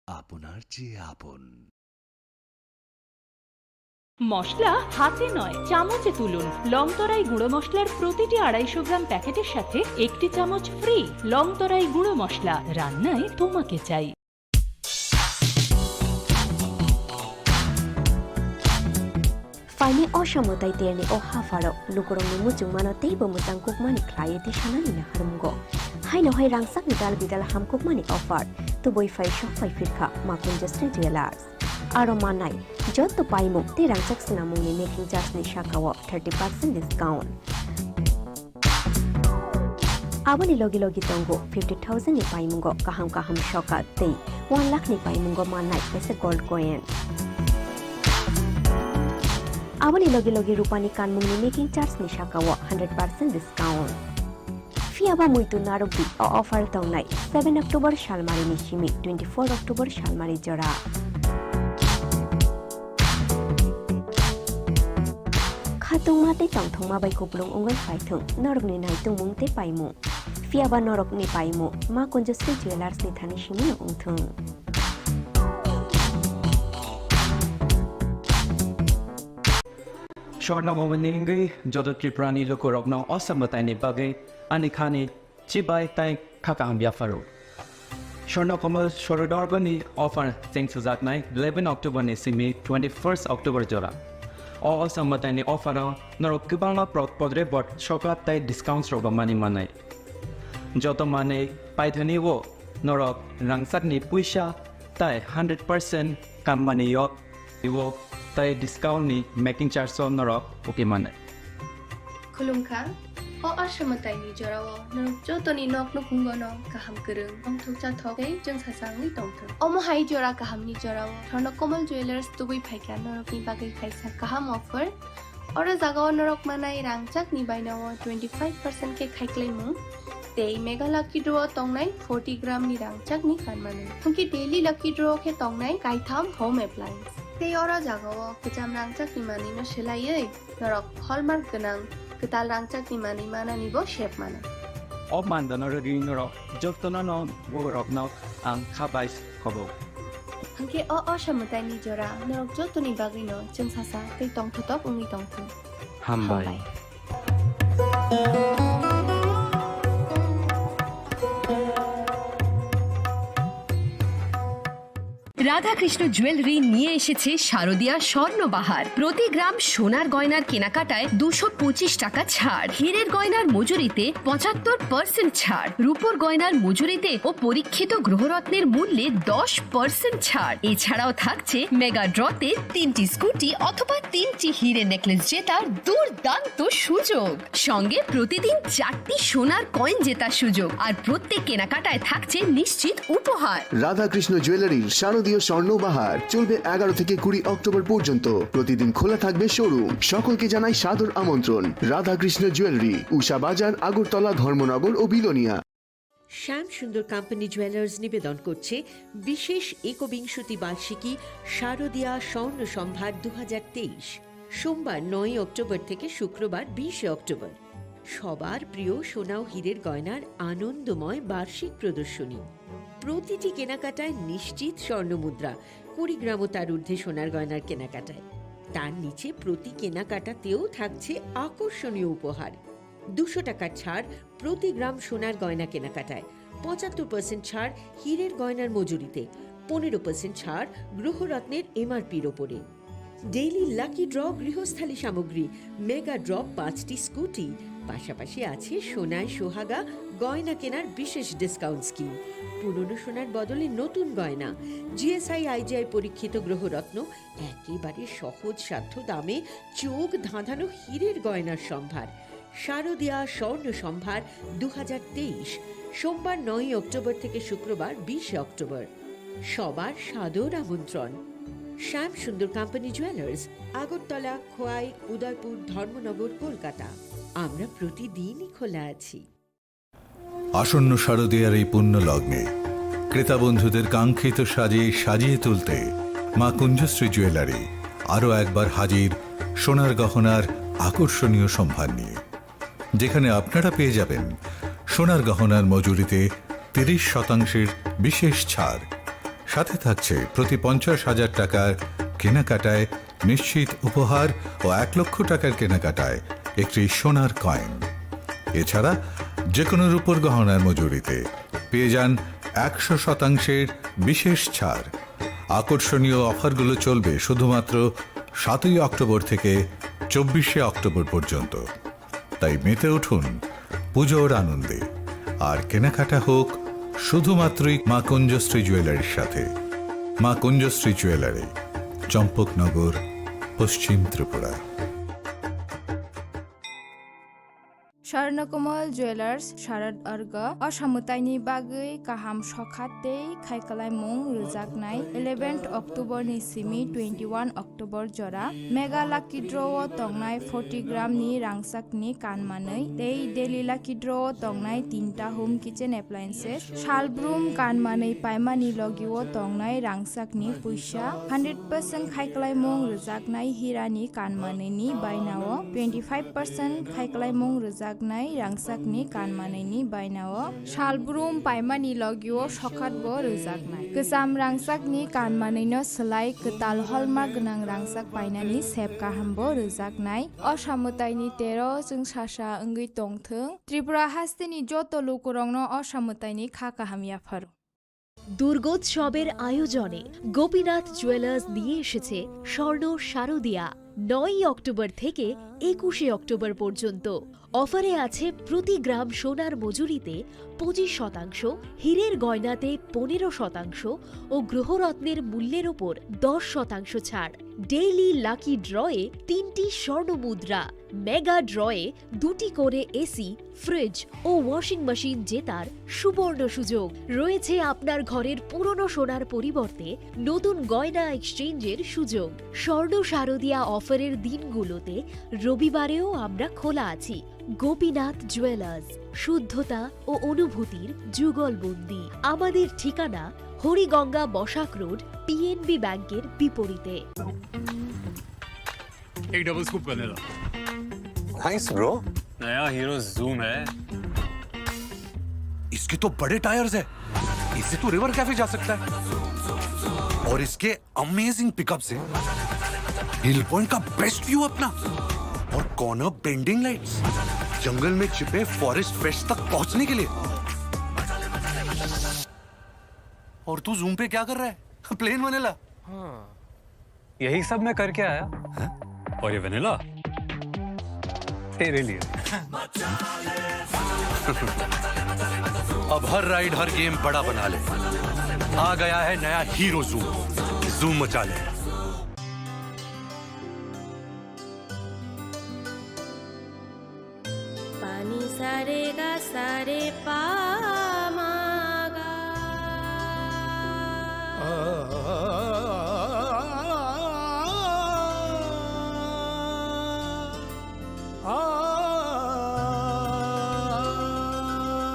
আপনার চেয়ে আপন। মশলা হাতে নয়, চামচে তুলুন। লংতরাই গুঁড়ো মশলার প্রতিটি আড়াইশো গ্রাম প্যাকেটের সাথে একটি চামচ ফ্রি। লংতরাই গুঁড়ো মশলা, রান্নায় তোমাকে চাই। Phaini o samwtai terni o hapharo lukurokni muchungmano teibo mwchang kukmani khlaiwi tei sanani naharmungo. Haino hai rangchakni dal bidal hamkukmani offer tubui phai sok phai phirkha Makunjasri Jewellers. Aro manai joto paimung tei rangchak swnamungni making charge ni sakao thirty percent discount. Aboni logi logi tongo fifty thousand ni paimungo kaham kaham soka tei one lakh ni paimungo manai kaisa gold coin. Aboni logi logi rupani kanmungni making charge ni sakao hundred percent discount. Phiya ba muitu narwkdi, o offer tongnai seven October salmari ni simi twenty-four October salmari jora. Khatungma tei tongthokma bai kupulung wngwi phaithwng norokni naitungmung tei paimung. Phiya ba norokni paimung Ma Kunjasri Jewellers ni thani simi wngthwng. Swarna Bhavan ni wngwi joto Tripura ni lukurokno o samwtai ni bagwi ani khani chibai tei kha kaham yapharo. Swarna Komal Swarodorba ni offer chengsujaknai eleven October ni simi twenty-first October jora. O samwtai ni offer o norok kwbangma pro-, podre bot soka tei discounts rok mani manai. Joto manwi paithani o norok rangchak ni puisa tei hundred percent kammani yok. Iwo tei discount ni making charge o norok uki mane. Khulumkha, o aswmwtai ni jora o norok joto ni nok nukhungo no kaham kwrwng, tongthok chathok tei chwngsasa wngwi tongthok. Omo hai jora kaham ni jora o Swarna Komal Jewellers tubui phaikha norok ni bagwi kaisa kaham offer. Oro jaga o norok manai rangchak ni baina o twenty five percent khe khaiklaimung. Tei Mega Lucky Draw tongnai forty gram ni rangchak ni kanmani. Hwnkhe Daily Lucky Draw khe tongnai kaitham home appliance. Tei oro jaga o kwcham rangchak ni manwi no swlaiwi norok hallmark gwnang kwtal rangchak ni manwi manani bo sep mano. O mandano rwgwi norok jotono no borok no ang kha bai khobo. Hwnkhe o aswmwtai ni jora norok joto ni bagwi no chwngsasa tei tongthotok wngwi tongthung. Hambai. Hambai. Radhakrishna jewellery নিয়ে এসেছে শারদিয়া স্বর্ণবাহার। প্রতি গ্রাম সোনার গয়নার কেনাকাটায় দুশো পঁচিশ টাকা ছাড়, হীরের গয়নার মজুরিতে পঁচাত্তর পার্সেন্ট ছাড়, রূপোর গয়নার মজুরিতে ও পরীক্ষিত গ্রহরত্নের মূল্যে দশ পার্সেন্ট ছাড়। এছাড়াও থাকছে মেগা ড্রতে তিনটি স্কুটি অথবা তিনটি হীরে নেকলেস জেতার দুর্দান্ত সুযোগ। সঙ্গে প্রতিদিন চারটি সোনার কয়েন জেতার সুযোগ, আর প্রত্যেক কেনাকাটায় থাকছে নিশ্চিত উপহার। রাধাকৃষ্ণ জুয়েলারির শারদীয় স্বর্ণ বাহার চলবে এগারো থেকে কুড়ি অক্টোবর পর্যন্ত। প্রতিদিন খোলা থাকবে শোরুম। সকলকে জানাই সাদর আমন্ত্রণ। রাধাকৃষ্ণ জুয়েলারি, উষা বাজার, আগরতলা, ধর্মনগর ও বিলোনিয়া। শ্যাম সুন্দর কোম্পানি জুয়েলার্স নিবেদন করছে বিশেষ একবিংশতি বার্ষিকী শারদীয়া স্বর্ণ সম্ভার দু হাজার তেইশ। সোমবার নয়ই অক্টোবর থেকে শুক্রবার বিশে অক্টোবর। সবার প্রিয় সোনা ও হীরের গয়নার আনন্দময় বার্ষিক প্রদর্শনী। প্রতিটি কেনাকাটায় নিশ্চিত স্বর্ণমুদ্রা, কুড়ি গ্রাম ও তার ঊর্ধ্বে সোনার গয়নার কেনাকাটায়। তার নিচে প্রতি কেনাকাটাতেও থাকছে আকর্ষণীয় উপহার। দুশো টাকার ছাড় প্রতি গ্রাম সোনার গয়না কেনাকাটায়, পঁচাত্তর পার্সেন্ট ছাড় হীরের গয়নার মজুরিতে, পনেরো পার্সেন্ট ছাড় গ্রহরত্নের এমআরপির ওপরে। ডেইলি লাকি ড্র গৃহস্থালী সামগ্রী, মেগা ড্র পাঁচটি স্কুটি, পাশাপাশি আছে সোনায় সোহাগা গয়না কেনার বিশেষ ডিসকাউন্ট স্কিম। পুরনো সোনার বদলে নতুন গয়না, জিএসআই আইজিআই পরীক্ষিত গ্রহরত্ন, একেবারে সহজ সাধ্য দামে চোখ ধাঁধানো হীরের গয়নার সম্ভার। শারদীয়া স্বর্ণ সম্ভার দু হাজার তেইশ, সোমবার নয়ই অক্টোবর থেকে শুক্রবার বিশে অক্টোবর। সবার সাদর আমন্ত্রণ। শ্যাম সুন্দর কোম্পানি জুয়েলার্স, আগরতলা, খোয়াই, উদয়পুর, ধর্মনগর, কলকাতা। আমরা প্রতিদিনই খোলা আছি। আসন্ন শারদীয়ার এই পুণ্য লগ্নে ক্রেতা বন্ধুদের কাঙ্ক্ষিত সাজে সাজিয়ে তুলতে মা কুঞ্জশ্রী জুয়েলারি আরও একবার হাজির সোনার গহনার আকর্ষণীয় সম্ভার নিয়ে, যেখানে আপনারা পেয়ে যাবেন সোনার গহনার মজুরিতে তিরিশ শতাংশের বিশেষ ছাড়, সাথে থাকছে প্রতি পঞ্চাশ হাজার টাকার কেনাকাটায় নিশ্চিত উপহার ও এক লক্ষ টাকার কেনাকাটায় একটি সোনার কয়েন। এছাড়া যে কোনো রূপোর গহনার মজুরিতে পেয়ে যান একশো শতাংশের বিশেষ ছাড়। আকর্ষণীয় অফারগুলো চলবে শুধুমাত্র সাতই অক্টোবর থেকে চব্বিশে অক্টোবর পর্যন্ত। তাই মেতে উঠুন পুজোর আনন্দে, আর কেনাকাটা হোক শুধুমাত্রই মা কুঞ্জশ্রী জুয়েলারির সাথে। মা কুঞ্জশ্রী জুয়েলারি, চম্পকনগর, পশ্চিম ত্রিপুরা। স্বর্ণকমল জুয়েলার্স শারদ অর্ঘ অসমতাইনি bagwi kaham sokha tei khaikwlaimung rwjaknai eleventh October ni simi twenty-one October jora Mega Lucky Draw o tongnai forty gram ni rangchak ni kanmanwi tei Daily Lucky Draw o tongnai tinta home kitchen appliances, salbrum kanmanwi paimani logio tongnai rangchak ni puisa hundred percent khaikwlaimung rwjaknai hira ni kanmanwi ni bainao twenty five percent khaikwlaimung rwjaknai rangchak ni kanmanwi ni bainao salbrum paimani logio sokhat bo rwjaknai. Kwcham rangchak ni kanmanwi no swlai kwtal holma gwnang rangchak painani sep kaham bo rwjaknai. O samwtai ni tero chwng sasa wngwi tongthwng. Tripura hasteni joto lukurokno o samwtaini kha kaham yapharo. দুর্গোৎসবের আয়োজনে গোপীনাথ জুয়েলার্স নিয়ে এসেছে স্বর্ণ শারদিয়া। নয়ই অক্টোবর থেকে একুশে অক্টোবর পর্যন্ত অফারে আছে প্রতি গ্রাম সোনার মজুরিতে পঁচিশ শতাংশ, হীরের গয়নাতে পনেরো শতাংশ ও গ্রহরত্নের মূল্যের ওপর দশ শতাংশ ছাড়। ডেইলি লাকি ড্রয়ে তিনটি স্বর্ণ মুদ্রা, মেগা ড্রয়ে দুটি করে এসি, ফ্রিজ ও ওয়াশিং মেশিন জেতার সুবর্ণ সুযোগ। রয়েছে আপনার ঘরের পুরনো সোনার পরিবর্তে নতুন গয়না এক্সচেঞ্জের সুযোগ। স্বর্ণ শারদিয়া অফারের দিনগুলোতে রবিবারেও আমরা খোলা আছি। গোপীনাথ জুয়েলার্স, শুদ্ধতা ও অনুভূতির যুগলবন্দি। আমাদের ঠিকানা হরিগঙ্গা বসাক রোড, পিএনবি ব্যাংকের বিপরীতে। एक double scoop vanilla. Nice bro. नया हीरो जूम है। इसके तो बड़े टायर्स है, इससे तो रिवर कैफे जा सकता है। और इसके अमेजिंग पिकअप से हिल पॉइंट का बेस्ट व्यू अपना और कॉर्नर बेंडिंग लाइट्स, जंगल में छिपे फॉरेस्ट फ्रेश तक पहुंचने के लिए। और तू जूम पे क्या कर रहा है? Plane vanilla. हाँ। यही सब मैं करके आया। हैं? और ये वनीला तेरे लिए। अब हर राइड, हर गेम बड़ा बना ले। आ गया है नया हीरो जूम। जूम मचा ले। पानी सारे गा सारे पा